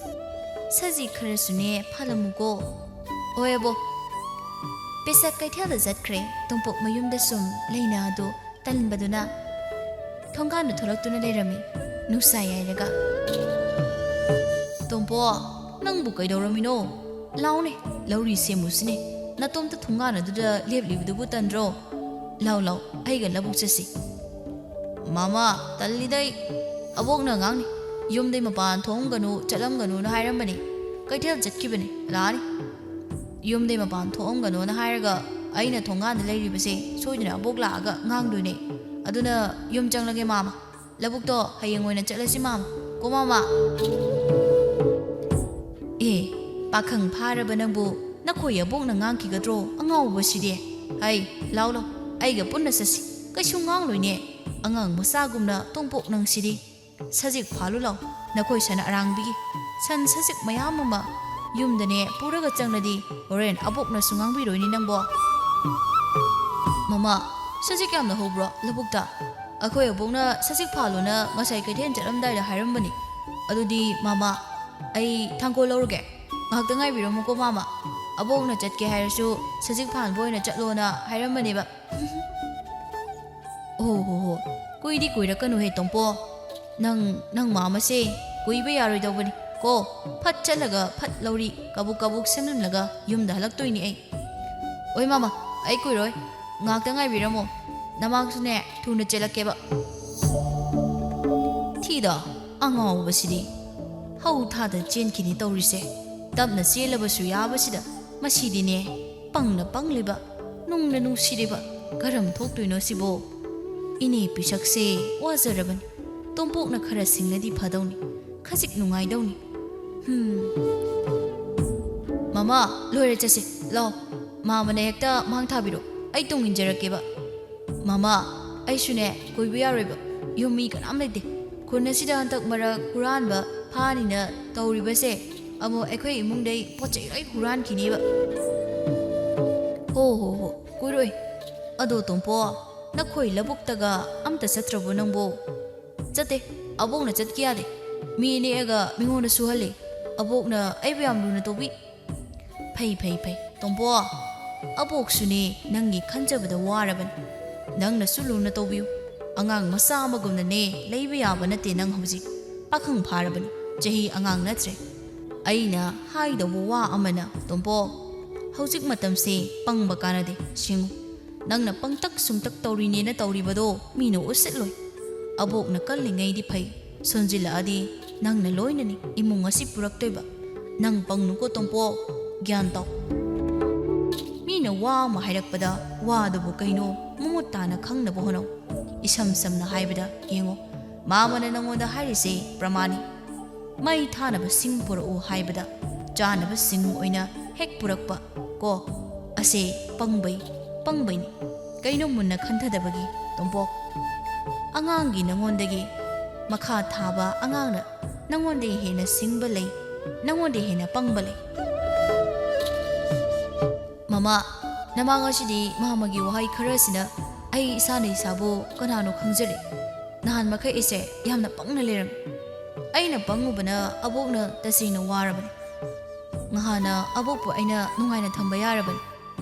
ꯁꯖꯤ ꯈꯔꯁꯨꯅꯦ ꯐꯥꯜꯂꯝꯃꯨꯀꯣ꯫" "ꯍꯣꯏ ꯑꯕꯣꯛ꯫" ꯄꯤꯁꯛ ꯀꯩꯊꯦꯜꯗ ꯆꯠꯈ꯭ꯔꯦ꯫ ꯇꯣꯝꯄꯣꯛ ꯃꯌꯨꯝꯗ ꯁꯨꯝ ꯂꯩꯅ ꯑꯗꯨ ꯇꯟꯕꯗꯨꯅ ꯊꯣꯡꯒꯥꯟꯗ ꯊꯣꯛꯂꯛꯇꯨꯅ ꯂꯩꯔꯝꯃꯤ, ꯅꯨꯡꯁꯥ ꯌꯥꯏꯔꯒ꯫ "ꯇꯣꯝꯄꯣꯛ, ꯅꯪꯕꯨ ꯀꯩꯗꯧꯔꯝꯃꯤꯅꯣ? ꯂꯥꯎꯅꯦ, ꯂꯧꯔꯤ ꯁꯦꯝꯃꯨꯁꯤꯅꯦ꯫ ꯅꯇꯣꯝꯇ ꯊꯣꯡꯒꯥꯟ ꯑꯗꯨꯗ ꯂꯦꯞꯂꯤꯕꯗꯨꯕꯨ ꯇꯟꯗ꯭ꯔꯣ?" "ꯂꯥꯎ ꯂꯥꯎ, ꯑꯩꯒ ꯂꯧꯕꯨꯛ ꯆꯠꯁꯤ꯫" "ꯃꯃꯥ, ꯇꯜꯂꯤꯗ ꯑꯩ꯫ ꯑꯕꯣꯛꯅ ꯉꯥꯡꯅꯤ, ꯌꯨꯝꯗꯩ ꯃꯄꯥꯟ ꯊꯣꯛꯑꯝꯒꯅꯨ, ꯆꯠꯂꯝꯒꯅꯨꯅ ꯍꯥꯏꯔꯝꯕꯅꯤ꯫ ꯀꯩꯊꯦꯜ ꯆꯠꯈꯤꯕꯅꯤ, ꯂꯥꯛꯑꯅꯤ꯫" "ꯌꯨꯝꯗꯩ ꯃꯄꯥꯟ ꯊꯣꯛꯑꯝꯒꯅꯣꯅ ꯍꯥꯏꯔꯒ ꯑꯩꯅ ꯊꯣꯡꯒꯥꯟꯗ ꯂꯩꯔꯤꯕꯁꯦ ꯁꯣꯏꯗꯅ ꯑꯕꯣꯛ ꯂꯥꯛꯑꯒ ꯉꯥꯡꯗꯣꯏꯅꯦ꯫ ꯑꯗꯨꯅ ꯌꯨꯝ ꯆꯪꯂꯒꯦ ꯃꯥꯃ꯫ ꯂꯧꯕꯨꯛꯇꯣ ꯍꯌꯦꯡ ꯑꯣꯏꯅ ꯆꯠꯂꯁꯤ ꯃꯥꯃ꯫ ꯀꯣ ꯃꯥꯃ?" "ꯑꯦ, ꯄꯥꯈꯪ ꯐꯥꯔꯕ ꯅꯪꯕꯨ ꯅꯈꯣꯏ ꯑꯕꯣꯛꯅ ꯉꯥꯡꯈꯤꯒꯗ꯭ꯔꯣ, ꯑꯉꯥꯎꯕꯁꯤꯗꯤ? ꯍꯩ, ꯂꯥꯎ ꯂꯥꯎ, ꯑꯩꯒ ꯄꯨꯟꯅ ꯆꯠꯁꯤ꯫ ꯀꯩꯁꯨ ꯉꯥꯡꯂꯣꯏꯅꯦ꯫ ꯑꯉꯥꯡ ꯃꯆꯥꯒꯨꯝꯅ ꯇꯣꯝꯄꯣꯛ ꯅꯪꯁꯤꯗꯤ꯫ ꯁꯖꯤꯛ ꯐꯥꯜꯂꯨ ꯂꯥꯎ, ꯅꯈꯣꯏ ꯁꯟ ꯑꯔꯥꯡꯕꯤꯒꯤ꯫ ꯁꯟ ꯁꯖꯤꯛ ꯃꯌꯥꯝ ꯑꯃ ꯌꯨꯝꯗꯅꯦ ꯄꯨꯔꯒ ꯆꯪꯂꯗꯤ ꯍꯣꯔꯦꯟ ꯑꯕꯣꯛꯅꯁꯨ ꯉꯥꯡꯕꯤꯔꯣꯏꯅꯦ ꯅꯪꯕꯣ꯫" "ꯃꯃꯥ, ꯁꯖꯤꯛ ꯌꯥꯝꯅ ꯍꯧꯕ꯭ꯔꯣ ꯂꯧꯕꯨꯛꯇ? ꯑꯩꯈꯣꯏ ꯑꯕꯣꯛꯅ ꯁꯖꯤꯛ ꯐꯥꯜꯂꯣꯅ ꯉꯁꯥꯏ ꯀꯩꯊꯦꯜ ꯆꯠꯂꯝꯗꯥꯏꯗ ꯍꯥꯏꯔꯝꯕꯅꯤ꯫ ꯑꯗꯨꯗꯤ ꯃꯃꯥ, ꯑꯩ ꯊꯥꯡꯒꯣꯜ ꯂꯧꯔꯒꯦ꯫ ꯉꯥꯏꯍꯥꯛꯇ ꯉꯥꯏꯕꯤꯔꯝꯃꯨꯀꯣ ꯃꯥꯃ꯫ ꯑꯕꯣꯛꯅ ꯆꯠꯀꯦ ꯍꯥꯏꯔꯁꯨ ꯁꯖꯤꯛ ꯐꯥꯟꯕ ꯑꯣꯏꯅ ꯆꯠꯂꯣꯅ ꯍꯥꯏꯔꯝꯕꯅꯦꯕ꯫" "ꯑꯣ ꯍꯣ ꯍꯣ, ꯀꯨꯏꯗꯤ ꯀꯨꯏꯔꯛꯀꯅꯨꯍꯦ ꯇꯣꯝꯄꯣ꯫ ꯅꯪ, ꯅꯪ ꯃꯥꯃꯁꯦ ꯀꯨꯏꯕ ꯌꯥꯔꯣꯏꯗꯧꯕꯅꯤ ꯀꯣ꯫ ꯐꯠ ꯆꯠꯂꯒ ꯐꯠ ꯂꯧꯔꯤ ꯀꯕꯨꯛ ꯀꯕꯨꯛ ꯁꯦꯝꯂꯝꯂꯒ ꯌꯨꯝꯗ ꯍꯜꯂꯛꯇꯣꯏꯅꯤ ꯑꯩ꯫" "ꯑꯣꯏ ꯃꯥꯃ, ꯑꯩ ꯀꯨꯏꯔꯣꯏ꯫ ꯉꯥꯛꯇ ꯉꯥꯏꯕꯤꯔꯝꯃꯣ꯫ ꯅꯃꯥꯡꯁꯨꯅꯦ ꯊꯨꯅ ꯆꯦꯜꯂꯛꯀꯦꯕ꯫" "ꯊꯤꯗ, ꯑꯉꯥꯎꯕꯁꯤꯗꯤ꯫ ꯍꯧ ꯊꯥꯗ ꯆꯦꯟꯈꯤꯅꯤ ꯇꯧꯔꯤꯁꯦ꯫ ꯇꯞꯅ ꯆꯦꯜꯂꯕꯁꯨ ꯌꯥꯕꯁꯤꯗ꯫ ꯃꯁꯤꯗꯤꯅꯦ, ꯄꯪꯅ ꯄꯪꯂꯤꯕ, ꯅꯨꯡꯅ ꯅꯨꯡꯁꯤꯔꯤꯕ꯫ ꯀꯔꯝ ꯊꯣꯛꯇꯣꯏꯅꯣ ꯁꯤꯕꯣ? ꯏꯅꯦ ꯄꯤꯁꯛꯁꯦ ꯋꯥꯖꯔꯕꯅꯤ꯫ ꯇꯣꯝꯄꯣꯛꯅ ꯈꯔ ꯁꯤꯡꯂꯗꯤ ꯐꯗꯧꯅꯤ꯫ ꯈꯖꯤꯛ ꯅꯨꯡꯉꯥꯏꯗꯧꯅꯤ꯫ ꯍꯨꯝ꯫ ꯃꯃꯥ, ꯂꯣꯏꯔꯦ, ꯆꯠꯁꯦ꯫ ꯂꯥꯎ, ꯃꯥꯃꯅ ꯍꯦꯛꯇ ꯃꯥꯡ ꯊꯥꯕꯤꯔꯣ꯫ ꯑꯩ ꯇꯨꯡ ꯏꯟꯖꯔꯛꯀꯦꯕ꯫" "ꯃꯃꯥ, ꯑꯩꯁꯨꯅꯦ ꯀꯨꯏꯕ ꯌꯥꯔꯣꯏꯕ꯫ ꯌꯨꯝ ꯃꯤ ꯀꯅꯥꯝ ꯂꯩꯇꯦ꯫ ꯈꯨꯟ ꯑꯁꯤꯗ ꯍꯟꯗꯛ ꯃꯔꯛ ꯍꯨꯔꯥꯟꯕ ꯐꯥꯅꯤꯅ ꯇꯧꯔꯤꯕꯁꯦ, ꯑꯃꯨꯛ ꯑꯩꯈꯣꯏ ꯏꯃꯨꯡꯗꯩ ꯄꯣꯠ ꯆꯩ ꯂꯣꯏ ꯍꯨꯔꯥꯟꯈꯤꯅꯤꯕ꯫" "ꯍꯣ ꯍꯣ ꯍꯣ, ꯀꯨꯏꯔꯣꯏ꯫ ꯑꯗꯣ ꯇꯣꯝꯄꯣ, ꯅꯈꯣꯏ ꯂꯧꯕꯨꯛꯇꯒ ꯑꯝꯇ ꯆꯠꯇ꯭ꯔꯕꯣ ꯅꯪꯕꯣ?" "ꯆꯠꯇꯦ, ꯑꯕꯣꯛꯅ ꯆꯠꯀꯦ ꯌꯥꯗꯦ꯫ ꯃꯤ ꯅꯦꯛꯑꯒ ꯃꯤꯉꯣꯟꯗ ꯁꯨꯍꯜꯂꯦ꯫ ꯑꯕꯣꯛꯅ ꯑꯩꯕꯨ ꯌꯥꯝ ꯂꯨꯅ ꯇꯧꯕꯤ꯫" "ꯐꯩ, ꯐꯩ, ꯐꯩ꯫ ꯇꯣꯝꯄꯣ, ꯑꯕꯣꯛꯁꯨꯅꯦ ꯅꯪꯒꯤ ꯈꯟꯖꯕꯗ ꯋꯥꯔꯕꯅꯤ꯫ ꯅꯪꯅꯁꯨ ꯂꯨꯅ ꯇꯧꯕꯤꯌꯨ꯫ ꯑꯉꯥꯡ ꯃꯆꯥ ꯑꯃꯒꯨꯝꯅꯅꯦ ꯂꯩꯕ ꯌꯥꯕ ꯅꯠꯇꯦ ꯅꯪ ꯍꯧꯖꯤꯛ꯫ ꯄꯥꯈꯪ ꯐꯥꯔꯕꯅꯤ, ꯆꯍꯤ ꯑꯉꯥꯡ ꯅꯠꯇ꯭ꯔꯦ꯫ ꯑꯩꯅ ꯍꯥꯏꯗꯧꯕ ꯋꯥ ꯑꯃꯅ, ꯇꯣꯝꯄꯣ, ꯍꯧꯖꯤꯛ ꯃꯇꯝꯁꯦ ꯄꯪꯕ ꯀꯥꯟꯅꯗꯦ, ꯁꯤꯡꯉꯨ꯫ ꯅꯪꯅ ꯄꯪꯇꯛ ꯁꯨꯡꯇꯛ ꯇꯧꯔꯤꯅꯦꯅ ꯇꯧꯔꯤꯕꯗꯣ ꯃꯤꯅ ꯎꯁꯤꯠꯂꯣꯏ꯫ ꯑꯕꯣꯛꯅ ꯀꯜꯂꯤꯉꯩꯗꯤ ꯐꯩ, ꯁꯣꯟꯖꯤꯜꯂꯛꯑꯗꯤ ꯅꯪꯅ ꯂꯣꯏꯅꯅꯤ ꯏꯃꯨꯡ ꯑꯁꯤ ꯄꯨꯔꯛꯇꯣꯏꯕ꯫ ꯅꯪ ꯄꯪꯅꯨꯀꯣ ꯇꯣꯝꯄꯣꯛ, ꯒ꯭ꯌꯥꯟ ꯇꯧ꯫ ꯃꯤꯅ ꯋꯥ ꯑꯃ ꯍꯥꯏꯔꯛꯄꯗ ꯋꯥꯗꯨꯕꯨ ꯀꯩꯅꯣ ꯃꯃꯨꯠ ꯇꯥꯅ ꯈꯪꯅꯕ ꯍꯣꯠꯅꯧ꯫ ꯏꯁꯝ ꯁꯝꯅ ꯍꯥꯏꯕꯗ ꯌꯦꯡꯉꯣ, ꯃꯥꯃꯅ ꯅꯪꯉꯣꯟꯗ ꯍꯥꯏꯔꯤꯁꯦ ꯄ꯭ꯔꯃꯥꯅꯤ꯫ ꯃꯩ ꯊꯥꯅꯕ ꯁꯤꯡ ꯄꯨꯔꯛꯎ ꯍꯥꯏꯕꯗ ꯆꯥꯅꯕ ꯁꯤꯡ ꯑꯣꯏꯅ ꯍꯦꯛ ꯄꯨꯔꯛꯄ ꯀꯣ꯫ ꯑꯁꯦ ꯄꯪꯕꯩ, ꯄꯪꯕꯩꯅꯤ꯫ ꯀꯩꯅꯣ ꯃꯨꯟꯅ ꯈꯟꯊꯗꯕꯒꯤ ꯇꯣꯝꯄꯣꯛ꯫ ꯑꯉꯥꯡꯒꯤ ꯅꯉꯣꯟꯗꯒꯤ ꯃꯈꯥ ꯊꯥꯕ ꯑꯉꯥꯡꯅ ꯅꯉꯣꯟꯗꯒꯤ ꯍꯦꯟꯅ ꯁꯤꯡꯕ ꯂꯩ, ꯅꯉꯣꯟꯗꯒꯤ ꯍꯦꯟꯅ ꯄꯪꯕ ꯂꯩ꯫ ꯃꯃꯥ, ꯅꯃꯥ ꯉꯁꯤꯗꯤ ꯃꯥꯃꯒꯤ ꯋꯥꯍꯩ ꯈꯔꯁꯤꯅ ꯑꯩ ꯏꯁꯥꯅ ꯏꯁꯥꯕꯨ ꯀꯅꯥꯅꯣ ꯈꯪꯖꯔꯦ꯫ ꯅꯍꯥꯟ ꯃꯈꯩ ꯑꯩꯁꯦ ꯌꯥꯝꯅ ꯄꯪꯅ ꯂꯩꯔꯝꯃꯤ꯫ ꯑꯩꯅ ꯄꯪꯉꯨꯕꯅ ꯑꯕꯣꯛꯅ ꯇꯁꯦꯡꯅ ꯋꯥꯔꯕꯅꯤ꯫ ꯉꯍꯥꯟꯅ ꯑꯕꯣꯛꯄꯨ ꯑꯩꯅ ꯅꯨꯡꯉꯥꯏꯅ ꯊꯝꯕ ꯌꯥꯔꯕꯅꯤ꯫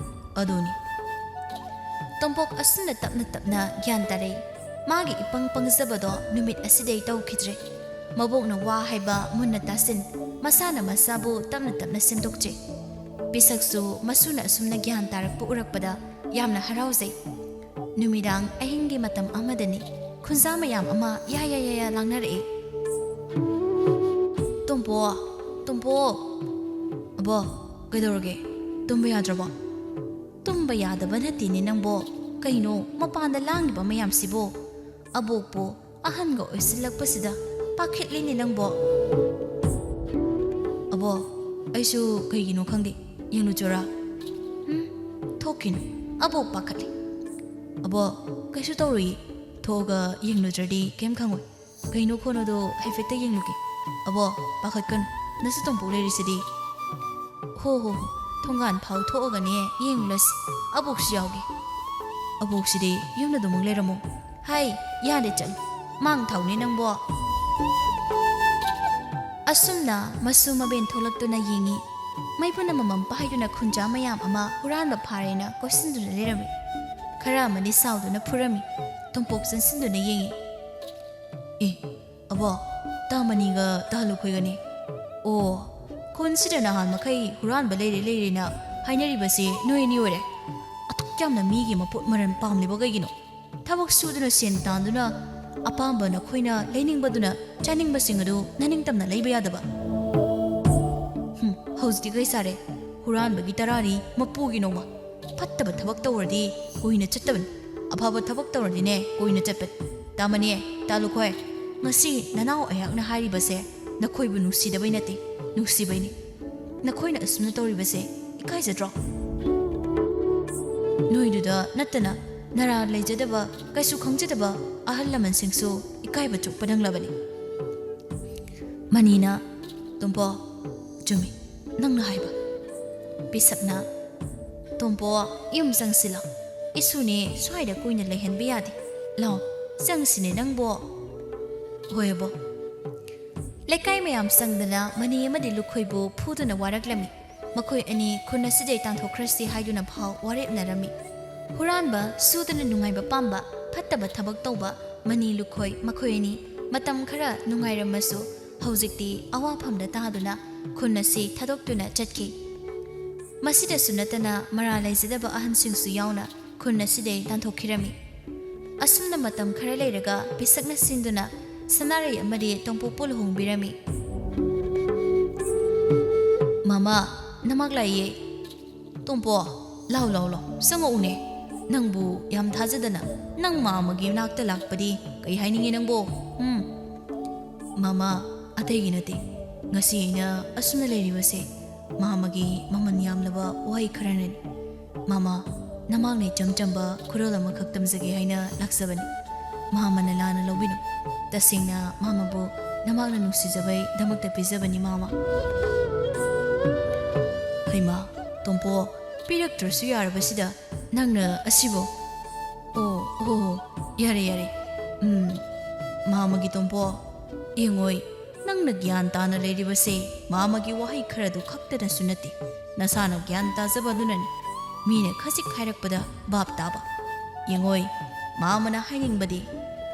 ꯑꯗꯨꯅꯤ꯫ ꯇꯣꯝꯄꯣꯛ ꯑꯁꯨꯝꯅ ꯇꯞꯅ ꯇꯞꯅ ꯒ꯭ꯌꯥꯟ ꯇꯥꯔꯛꯏ꯫ ꯃꯥꯒꯤ ꯏꯄꯪ ꯄꯪꯖꯕꯗꯣ ꯅꯨꯃꯤꯠ ꯑꯁꯤꯗꯩ ꯇꯧꯈꯤꯗ꯭ꯔꯦ꯫ ꯃꯕꯣꯛꯅ ꯋꯥ ꯍꯥꯏꯕ ꯃꯨꯟꯅ ꯇꯥꯁꯤꯟ, ꯃꯁꯥꯅ ꯃꯁꯥꯕꯨ ꯇꯞꯅ ꯇꯞꯅ ꯁꯦꯝꯗꯣꯛꯆꯩ꯫ ꯄꯤꯁꯛꯁꯨ ꯃꯁꯨꯅ ꯑꯁꯨꯝꯅ ꯒ꯭ꯌꯥꯟ ꯇꯥꯔꯛꯄ ꯎꯔꯛꯄꯗ ꯌꯥꯝꯅ ꯍꯔꯥꯎꯖꯩ꯫ ꯅꯨꯃꯤꯗꯥꯡ ꯑꯍꯤꯡꯒꯤ ꯃꯇꯝ ꯑꯃꯗꯅꯤ꯫ ꯈꯨꯟꯖꯥ ꯃꯌꯥꯝ ꯑꯃ ꯌꯥ ꯌꯥ ꯌꯥ ꯌꯥ ꯂꯥꯡꯅꯔꯛꯏ꯫ "ꯇꯣꯝꯄꯣ, ꯇꯣꯝꯄꯣ!" "ꯑꯕꯣ, ꯀꯩꯗꯧꯔꯒꯦ? ꯇꯨꯝꯕ ꯌꯥꯗ꯭ꯔꯕꯣ?" "ꯇꯨꯝꯕ ꯌꯥꯗꯕ ꯅꯠꯇꯦꯅꯦ ꯅꯪꯕꯣ꯫ ꯀꯩꯅꯣ ꯃꯄꯥꯟꯗ ꯂꯥꯡꯉꯤꯕ ꯃꯌꯥꯝꯁꯤꯕꯣ? ꯑꯕꯣꯛꯄꯨ ꯑꯍꯟꯒ ꯑꯣꯏꯁꯤꯜꯂꯛꯄꯁꯤꯗ ꯄꯥꯈꯠꯂꯤꯅꯦ ꯅꯪꯕꯣ꯫" "ꯑꯕꯣ, ꯑꯩꯁꯨ ꯀꯩꯒꯤꯅꯣ ꯈꯪꯗꯦ, ꯌꯦꯡꯂꯨꯆꯣꯔꯥ?" "ꯎꯝ, ꯊꯣꯛꯈꯤꯅꯨ, ꯑꯕꯣꯛ ꯄꯥꯈꯠꯂꯤ꯫" "ꯑꯕꯣ, ꯀꯩꯁꯨ ꯇꯧꯔꯣꯏꯌꯦ, ꯊꯣꯛꯑꯒ ꯌꯦꯡꯂꯨꯗ꯭ꯔꯗꯤ ꯀꯩꯝ ꯈꯪꯉꯣꯏ꯫ ꯀꯩꯅꯣ ꯈꯣꯠꯅꯣꯗꯣ ꯍꯥꯏꯐꯦꯠꯇ ꯌꯦꯡꯂꯨꯒꯦ꯫" "ꯑꯕꯣ, ꯄꯥꯈꯠꯀꯅꯨ, ꯅꯁꯨ ꯇꯣꯝꯄꯣꯛ ꯂꯩꯔꯤꯁꯤꯗꯤ꯫" "ꯍꯣ ꯍꯣ ꯍꯣ, ꯊꯣꯡꯒꯥꯟ ꯐꯥꯎ ꯊꯣꯛꯑꯒꯅꯦ ꯌꯦꯡꯂꯨꯔꯁꯤ, ꯑꯕꯣꯛꯁꯨ ꯌꯥꯎꯒꯦ꯫" "ꯑꯕꯣꯛꯁꯤꯗꯤ ꯌꯨꯝꯗ ꯑꯗꯨꯃꯛ ꯂꯩꯔꯝꯃꯣ꯫" "ꯍꯥꯏ, ꯌꯥꯗꯦ, ꯆꯠꯂꯨ, ꯃꯥꯡ ꯊꯥꯎꯅꯦ ꯅꯪꯕꯣ꯫" ꯑꯁꯨꯝꯅ ꯃꯁꯨ ꯃꯕꯦꯟ ꯊꯣꯛꯂꯛꯇꯨꯅ ꯌꯦꯡꯉꯤ꯫ ꯃꯩꯐꯨꯅ ꯃꯃꯝ ꯄꯥꯏꯗꯨꯅ ꯈꯨꯟꯖꯥ ꯃꯌꯥꯝ ꯑꯃ ꯍꯨꯔꯥꯟꯕ ꯐꯥꯔꯦꯅ ꯀꯣꯏꯁꯤꯟꯗꯨꯅ ꯂꯩꯔꯝꯃꯤ꯫ ꯈꯔ ꯑꯃꯗꯤ ꯁꯥꯎꯗꯨꯅ ꯐꯨꯔꯝꯃꯤ꯫ ꯇꯣꯝꯄꯣꯛ ꯆꯪꯁꯤꯟꯗꯨꯅ ꯌꯦꯡꯉꯤ꯫ "ꯑꯦ, ꯑꯕꯣ, ꯇꯥ ꯃꯅꯤꯒ ꯇꯥ ꯂꯨꯈꯣꯏꯒꯅꯤ꯫ ꯑꯣ, ꯈꯨꯟꯁꯤꯗ ꯅꯍꯥꯟ ꯃꯈꯩ ꯍꯨꯔꯥꯟꯕ ꯂꯩꯔꯦ ꯂꯩꯔꯦꯅ ꯍꯥꯏꯅꯔꯤꯕꯁꯦ ꯅꯣꯏ ꯑꯅꯤ ꯑꯣꯏꯔꯦ꯫ ꯑꯊꯣꯛ ꯌꯥꯝꯅ ꯃꯤꯒꯤ ꯃꯄꯣꯠ ꯃꯔꯜ ꯄꯥꯝꯂꯤꯕ ꯀꯩꯒꯤꯅꯣ? ꯊꯕꯛ ꯁꯨꯗꯨꯅ ꯁꯦꯟ ꯇꯥꯟꯗꯨꯅ ꯑꯄꯥꯝꯕ ꯅꯈꯣꯏꯅ ꯂꯩꯅꯤꯡꯕꯗꯨꯅ ꯆꯥꯅꯤꯡꯕꯁꯤꯡ ꯑꯗꯨ ꯅꯅꯤꯡꯇꯝꯅ ꯂꯩꯕ ꯌꯥꯗꯕ? ꯍꯨꯝ, ꯍꯧꯖꯤꯛꯇꯤ ꯀꯩ ꯁꯥꯔꯦ? ꯍꯨꯔꯥꯟꯕꯒꯤ ꯇꯔꯥꯅꯤ ꯃꯄꯨꯒꯤ ꯅꯣꯡꯃ꯫ ꯐꯠꯇꯕ ꯊꯕꯛ ꯇꯧꯔꯗꯤ ꯀꯨꯏꯅ ꯆꯠꯇꯕꯅꯤ꯫ ꯑꯐꯕ ꯊꯕꯛ ꯇꯧꯔꯗꯤꯅꯦ ꯀꯨꯏꯅ ꯆꯠꯄꯅꯤ꯫ ꯇꯥꯃꯅꯦ, ꯇꯥꯂꯨꯈꯣꯏ, ꯉꯁꯤ ꯅꯅꯥꯎ ꯑꯩꯍꯥꯛꯅ ꯍꯥꯏꯔꯤꯕꯁꯦ ꯅꯈꯣꯏꯕꯨ ꯅꯨꯡꯁꯤꯗꯕꯩ ꯅꯠꯇꯦ, ꯅꯨꯡꯁꯤꯕꯩꯅꯤ꯫ ꯅꯈꯣꯏꯅ ꯑꯁꯨꯝꯅ ꯇꯧꯔꯤꯕꯁꯦ ꯏꯀꯥꯏꯖꯗ꯭ꯔꯣ? ꯅꯣꯏꯗꯨꯗ ꯅꯠꯇꯅ ꯅꯔꯥ ꯂꯩꯖꯗꯕ, ꯀꯩꯁꯨ ꯈꯪꯖꯗꯕ ꯑꯍꯜ ꯂꯃꯟꯁꯤꯡꯁꯨ ꯏꯀꯥꯏꯕ ꯆꯨꯞꯄ ꯅꯪꯂꯕꯅꯤ꯫ ꯃꯅꯤꯅ, "ꯇꯣꯝꯄꯣ, ꯆꯨꯝꯃꯤ ꯅꯪꯅ ꯍꯥꯏꯕ꯫" ꯄꯤꯁꯛꯅ, "ꯇꯣꯝꯄꯣ, ꯌꯨꯝ ꯆꯪꯁꯤꯜꯂꯣ꯫ ꯏꯁꯨꯅꯦ ꯁ꯭ꯋꯥꯏꯗ ꯀꯨꯏꯅ ꯂꯩꯍꯟꯕ ꯌꯥꯗꯦ꯫ ꯂꯥꯎ, ꯆꯪꯁꯤꯅꯦ ꯅꯪꯕꯣ꯫" "ꯍꯣꯏ ꯑꯕꯣ꯫" ꯂꯩꯀꯥꯏ ꯃꯌꯥꯝ ꯆꯪꯗꯅ ꯃꯅꯤ ꯑꯃꯗꯤ ꯂꯨꯈꯣꯏꯕꯨ ꯐꯨꯗꯨꯅ ꯋꯥꯔꯛꯂꯝꯃꯤ꯫ ꯃꯈꯣꯏ ꯑꯅꯤ ꯈꯨꯟ ꯑꯁꯤꯗꯩ ꯇꯥꯟꯊꯣꯛꯈ꯭ꯔꯁꯤ ꯍꯥꯏꯗꯨꯅ ꯐꯥꯎ ꯋꯥꯔꯦꯞꯅꯔꯝꯃꯤ꯫ ꯍꯨꯔꯥꯟꯕ, ꯁꯨꯗꯅ ꯅꯨꯡꯉꯥꯏꯕ ꯄꯥꯝꯕ, ꯐꯠꯇꯕ ꯊꯕꯛ ꯇꯧꯕ ꯃꯅꯤ ꯂꯨꯈꯣꯏ ꯃꯈꯣꯏ ꯑꯅꯤ ꯃꯇꯝ ꯈꯔ ꯅꯨꯡꯉꯥꯏꯔꯝꯃꯁꯨ, ꯍꯧꯖꯤꯛꯇꯤ ꯑꯋꯥꯐꯝꯗ ꯇꯥꯗꯨꯅ ꯈꯨꯟ ꯑꯁꯤ ꯊꯥꯗꯣꯛꯇꯨꯅ ꯆꯠꯈꯤ꯫ ꯃꯁꯤꯗꯁꯨ ꯅꯠꯇꯅ ꯃꯔꯥ ꯂꯩꯖꯗꯕ ꯑꯍꯟꯁꯤꯡꯁꯨ ꯌꯥꯎꯅ ꯈꯨꯟ ꯑꯁꯤꯗꯩ ꯇꯥꯟꯊꯣꯛꯈꯤꯔꯝꯃꯤ꯫ ꯑꯁꯨꯝꯅ ꯃꯇꯝ ꯈꯔ ꯂꯩꯔꯒ ꯄꯤꯁꯛꯅ ꯁꯤꯟꯗꯨꯅ ꯁꯅꯥꯔꯩ ꯑꯃꯗꯤ ꯇꯣꯝꯄꯣꯛꯄꯨ ꯂꯨꯍꯣꯡꯕꯤꯔꯝꯃꯤ꯫ "ꯃꯃꯥ, ꯅꯃꯥꯛ ꯂꯥꯛꯏꯌꯦ꯫ ꯇꯣꯝꯄꯣ, ꯂꯥꯎ, ꯂꯥꯎ, ꯂꯥꯎ, ꯆꯪꯉꯛꯎꯅꯦ꯫ ꯅꯪꯕꯨ ꯌꯥꯝ ꯊꯥꯖꯗꯅ ꯅꯪ ꯃꯥꯝꯃꯒꯤ ꯅꯥꯛꯇ ꯂꯥꯛꯄꯗꯤ ꯀꯩ ꯍꯥꯏꯅꯤꯡꯉꯤ ꯅꯪꯕꯣ? ꯎꯝ?" "ꯃꯃꯥ, ꯑꯇꯩꯒꯤ ꯅꯠꯇꯦ꯫ ꯉꯁꯤ ꯑꯩꯅ ꯑꯁꯨꯝꯅ ꯂꯩꯔꯤꯕꯁꯦ ꯃꯥꯝꯃꯒꯤ ꯃꯃꯜ ꯌꯥꯝꯂꯕ ꯋꯥꯍꯩ ꯈꯔꯅꯅꯤ꯫ ꯃꯥꯝꯃ, ꯅꯃꯥꯛꯅ ꯏꯆꯝ ꯆꯝꯕ ꯈꯨꯗꯣꯜ ꯑꯃꯈꯛ ꯇꯝꯖꯒꯦ ꯍꯥꯏꯅ ꯂꯥꯛꯆꯕꯅꯤ꯫ ꯃꯥꯝꯃꯅ ꯂꯥꯟꯅ ꯂꯧꯕꯤꯅꯨ꯫ ꯇꯁꯦꯡꯅ ꯃꯥꯝꯃꯕꯨ ꯅꯃꯥꯛꯅ ꯅꯨꯡꯁꯤꯖꯕꯩꯗꯃꯛꯇ ꯄꯤꯖꯕꯅꯤ, ꯃꯥꯝꯃ꯫" "ꯍꯩꯃꯥ, ꯇꯣꯝꯄꯣ, ꯄꯤꯔꯛꯇ꯭ꯔꯁꯨ ꯌꯥꯔꯕꯁꯤꯗ ꯅꯪꯅ ꯑꯁꯤꯕꯨ?" "ꯑꯣ, ꯑꯣ, ꯌꯥꯔꯦ, ꯌꯥꯔꯦ꯫ ꯎꯝ, ꯃꯥꯝꯃꯒꯤ ꯇꯣꯝꯄꯣ, ꯌꯦꯡꯉꯣꯏ, ꯅꯪꯅ ꯒ꯭ꯌꯥꯟ ꯇꯥꯅ ꯂꯩꯔꯤꯕꯁꯦ ꯃꯥꯝꯃꯒꯤ ꯋꯥꯍꯩ ꯈꯔꯗꯨ ꯈꯛꯇꯅꯁꯨ ꯅꯠꯇꯦ, ꯅꯁꯥꯅ ꯒ꯭ꯌꯥꯟ ꯇꯥꯖꯕ ꯑꯗꯨꯅꯅꯤ꯫ ꯃꯤꯅ ꯈꯖꯤꯛ ꯍꯥꯏꯔꯛꯄꯗ ꯚꯥꯞ ꯇꯥꯕ꯫ ꯌꯦꯡꯉꯣꯏ, ꯃꯥꯝꯃꯅ ꯍꯥꯏꯅꯤꯡꯕꯗꯤ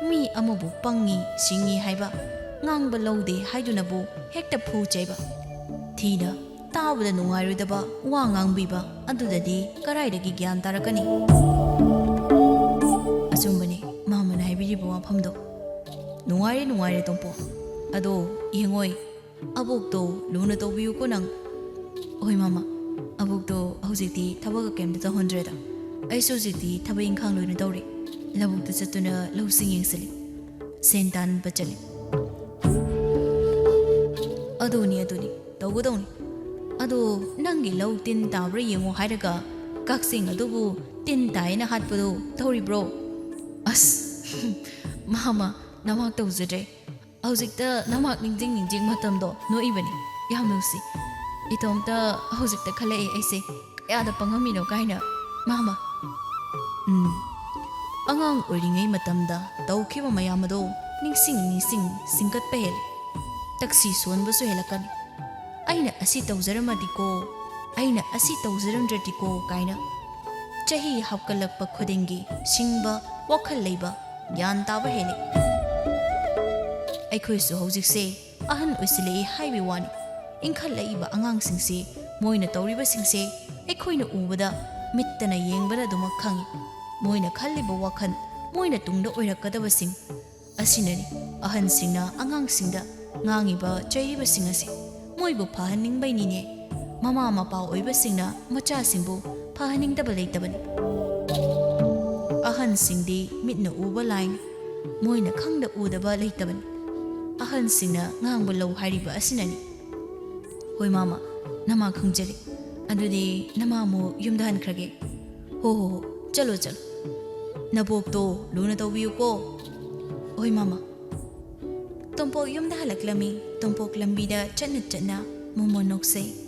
ꯃꯤ ꯑꯃꯕꯨ ꯄꯪꯉꯤ, ꯁꯤꯡꯉꯤ ꯍꯥꯏꯕ, ꯉꯥꯡꯕ ꯂꯧꯗꯦ ꯍꯥꯏꯗꯨꯅꯕꯨ ꯍꯦꯛꯇ ꯐꯨ ꯆꯩꯕ꯫ ꯊꯤꯅ, ꯇꯥꯕꯗ ꯅꯨꯡꯉꯥꯏꯔꯣꯏꯗꯕ ꯋꯥ ꯉꯥꯡꯕꯤꯕ ꯑꯗꯨꯗꯗꯤ ꯀꯔꯥꯏꯗꯒꯤ ꯒ꯭ꯌꯥꯟ ꯇꯥꯔꯛꯀꯅꯤ? ꯑꯆꯨꯝꯕꯅꯤ ꯃꯥꯃꯅ ꯍꯥꯏꯕꯤꯔꯤꯕ ꯋꯥꯐꯝꯗꯣ꯫ ꯅꯨꯡꯉꯥꯏꯔꯦ, ꯅꯨꯡꯉꯥꯏꯔꯦ, ꯇꯣꯝꯄꯣꯛ꯫ ꯑꯗꯣ ꯌꯦꯡꯉꯣꯏ, ꯑꯕꯣꯛꯇꯣ ꯂꯨꯅ ꯇꯧꯕꯤꯌꯨꯀꯣ ꯅꯪ꯫ ꯍꯣꯏ ꯃꯥꯃ, ꯑꯕꯣꯛꯇꯣ ꯍꯧꯖꯤꯛꯇꯤ ꯊꯕꯛꯀ ꯀꯩꯝꯇ ꯇꯧꯍꯟꯗ꯭ꯔꯦꯗ꯫ ꯑꯩꯁꯨ ꯍꯧꯖꯤꯛꯇꯤ ꯊꯕꯛ ꯏꯪꯈꯥꯡ ꯂꯣꯏꯅ ꯇꯧꯔꯤ꯫ ꯂꯧꯕꯨꯛꯇ ꯆꯠꯇꯨꯅ ꯂꯧꯁꯤꯡ ꯌꯦꯡꯁꯤꯜꯂꯤ꯫ ꯁꯦꯟ ꯇꯥꯟꯕ ꯆꯠꯂꯤ꯫ ꯑꯗꯨꯅꯤ, ꯑꯗꯨꯅꯤ, ꯇꯧꯒꯗꯧꯅꯤ꯫ ꯑꯗꯣ ꯅꯪꯒꯤ ꯂꯧ ꯇꯤꯟ ꯇꯥꯕ꯭ꯔꯥ ꯌꯦꯡꯉꯣ ꯍꯥꯏꯔꯒ ꯀꯛꯆꯤꯡ ꯑꯗꯨꯕꯨ ꯇꯤꯟ ꯇꯥꯏꯅ ꯍꯥꯠꯄꯗꯣ ꯇꯧꯔꯤꯕ꯭ꯔꯣ? ꯑꯁ, ꯃꯥꯃ, ꯅꯃꯥꯛ ꯇꯧꯖꯗ꯭ꯔꯦ꯫ ꯍꯧꯖꯤꯛꯇ ꯅꯃꯥꯛ ꯅꯤꯡꯁꯤꯡ ꯅꯤꯡꯁꯤꯡ ꯃꯇꯝꯗꯣ ꯅꯣꯛꯏꯕꯅꯤ꯫ ꯌꯥꯝ ꯅꯨꯡꯁꯤ꯫ ꯏꯇꯣꯝꯇ ꯍꯧꯖꯤꯛꯇ ꯈꯜꯂꯛꯑꯦ ꯑꯩꯁꯦ꯫ ꯀꯌꯥꯗ ꯄꯪꯉꯝꯃꯤꯅꯣ ꯀꯥꯏꯅ꯫ ꯃꯥꯃ, ꯎꯝ, ꯑꯉꯥꯡ ꯑꯣꯏꯔꯤꯉꯩ ꯃꯇꯝꯗ ꯇꯧꯈꯤꯕ ꯃꯌꯥꯝ ꯑꯗꯣ ꯅꯤꯡꯁꯤꯡ ꯅꯤꯡꯁꯤꯡ ꯁꯤꯡꯀꯠꯄ ꯍꯦꯜꯂꯤ꯫ ꯇꯛꯁꯤ ꯁꯣꯟꯕꯁꯨ ꯍꯦꯜꯂꯛꯀꯅꯤ꯫ ꯑꯩꯅ ꯑꯁꯤ ꯇꯧꯖꯔꯝꯃꯗꯤꯀꯣ, ꯑꯩꯅ ꯑꯁꯤ ꯇꯧꯖꯔꯝꯗ꯭ꯔꯗꯤꯀꯣ ꯀꯥꯏꯅ꯫ ꯆꯍꯤ ꯍꯥꯞꯀꯠꯂꯛꯄ ꯈꯨꯗꯤꯡꯒꯤ ꯁꯤꯡꯕ, ꯋꯥꯈꯜ ꯂꯩꯕ, ꯒ꯭ꯌꯥꯟ ꯇꯥꯕ ꯍꯦꯜꯂꯤ꯫ ꯑꯩꯈꯣꯏꯁꯨ ꯍꯧꯖꯤꯛꯁꯦ ꯑꯍꯟ ꯑꯣꯏꯁꯤꯜꯂꯛꯏ ꯍꯥꯏꯕꯒꯤ ꯋꯥꯅꯤ꯫ ꯏꯟꯈꯠꯂꯛꯏꯕ ꯑꯉꯥꯡꯁꯤꯡꯁꯤ, ꯃꯣꯏꯅ ꯇꯧꯔꯤꯕꯁꯤꯡꯁꯦ ꯑꯩꯈꯣꯏꯅ ꯎꯕꯗ, ꯃꯤꯠꯇꯅ ꯌꯦꯡꯕꯗ ꯑꯗꯨꯃꯛ ꯈꯪꯏ꯫ ꯃꯣꯏꯅ ꯈꯜꯂꯤꯕ ꯋꯥꯈꯜ, ꯃꯣꯏꯅ ꯇꯨꯡꯗ ꯑꯣꯏꯔꯛꯀꯗꯕꯁꯤꯡ ꯑꯁꯤꯅꯅꯤ꯫ ꯑꯍꯟꯁꯤꯡꯅ ꯑꯉꯥꯡꯁꯤꯡꯗ ꯉꯥꯡꯉꯤꯕ ꯆꯩꯔꯤꯕꯁꯤꯡ ꯑꯁꯤ ꯃꯣꯏꯕꯨ ꯐꯍꯟꯅꯤꯡꯕꯩꯅꯤꯅꯦ꯫ ꯃꯃꯥ ꯃꯄꯥ ꯑꯣꯏꯕꯁꯤꯡꯅ ꯃꯆꯥꯁꯤꯡꯕꯨ ꯐꯍꯟꯅꯤꯡꯗꯕ ꯂꯩꯇꯕꯅꯤ꯫ ꯑꯍꯟꯁꯤꯡꯗꯤ ꯃꯤꯠꯅ ꯎꯕ ꯂꯥꯏꯅꯤ꯫ ꯃꯣꯏꯅ ꯈꯪꯗ ꯎꯗꯕ ꯂꯩꯇꯕꯅꯤ꯫ ꯑꯍꯟꯁꯤꯡꯅ ꯉꯥꯡꯕ ꯂꯧ ꯍꯥꯏꯔꯤꯕ ꯑꯁꯤꯅꯅꯤ꯫ ꯍꯣꯏ ꯃꯥꯃ, ꯅꯃꯥ ꯈꯪꯖꯔꯦ꯫ ꯑꯗꯨꯗꯤ ꯅꯃꯥ ꯑꯃꯨꯛ ꯌꯨꯝꯗ ꯍꯟꯈ꯭ꯔꯒꯦ꯫ ꯍꯣ ꯍꯣ ꯍꯣ, ꯆꯠꯂꯣ ꯆꯠꯂꯣ꯫ ꯅꯕꯣꯛꯇꯣ ꯂꯨꯅ ꯇꯧꯕꯤꯌꯨꯀꯣ꯫ ꯍꯣꯏ ꯃꯥꯃ꯫ ꯇꯣꯝꯄꯣꯛ ꯌꯨꯝꯗ ꯍꯜꯂꯛꯂꯝꯃꯤ꯫ ꯇꯣꯝꯄꯣꯛ ꯂꯝꯕꯤꯗ ꯆꯠꯅ ꯆꯠꯅ ꯃꯣꯃꯣꯟ ꯅꯣꯛꯆꯩ꯫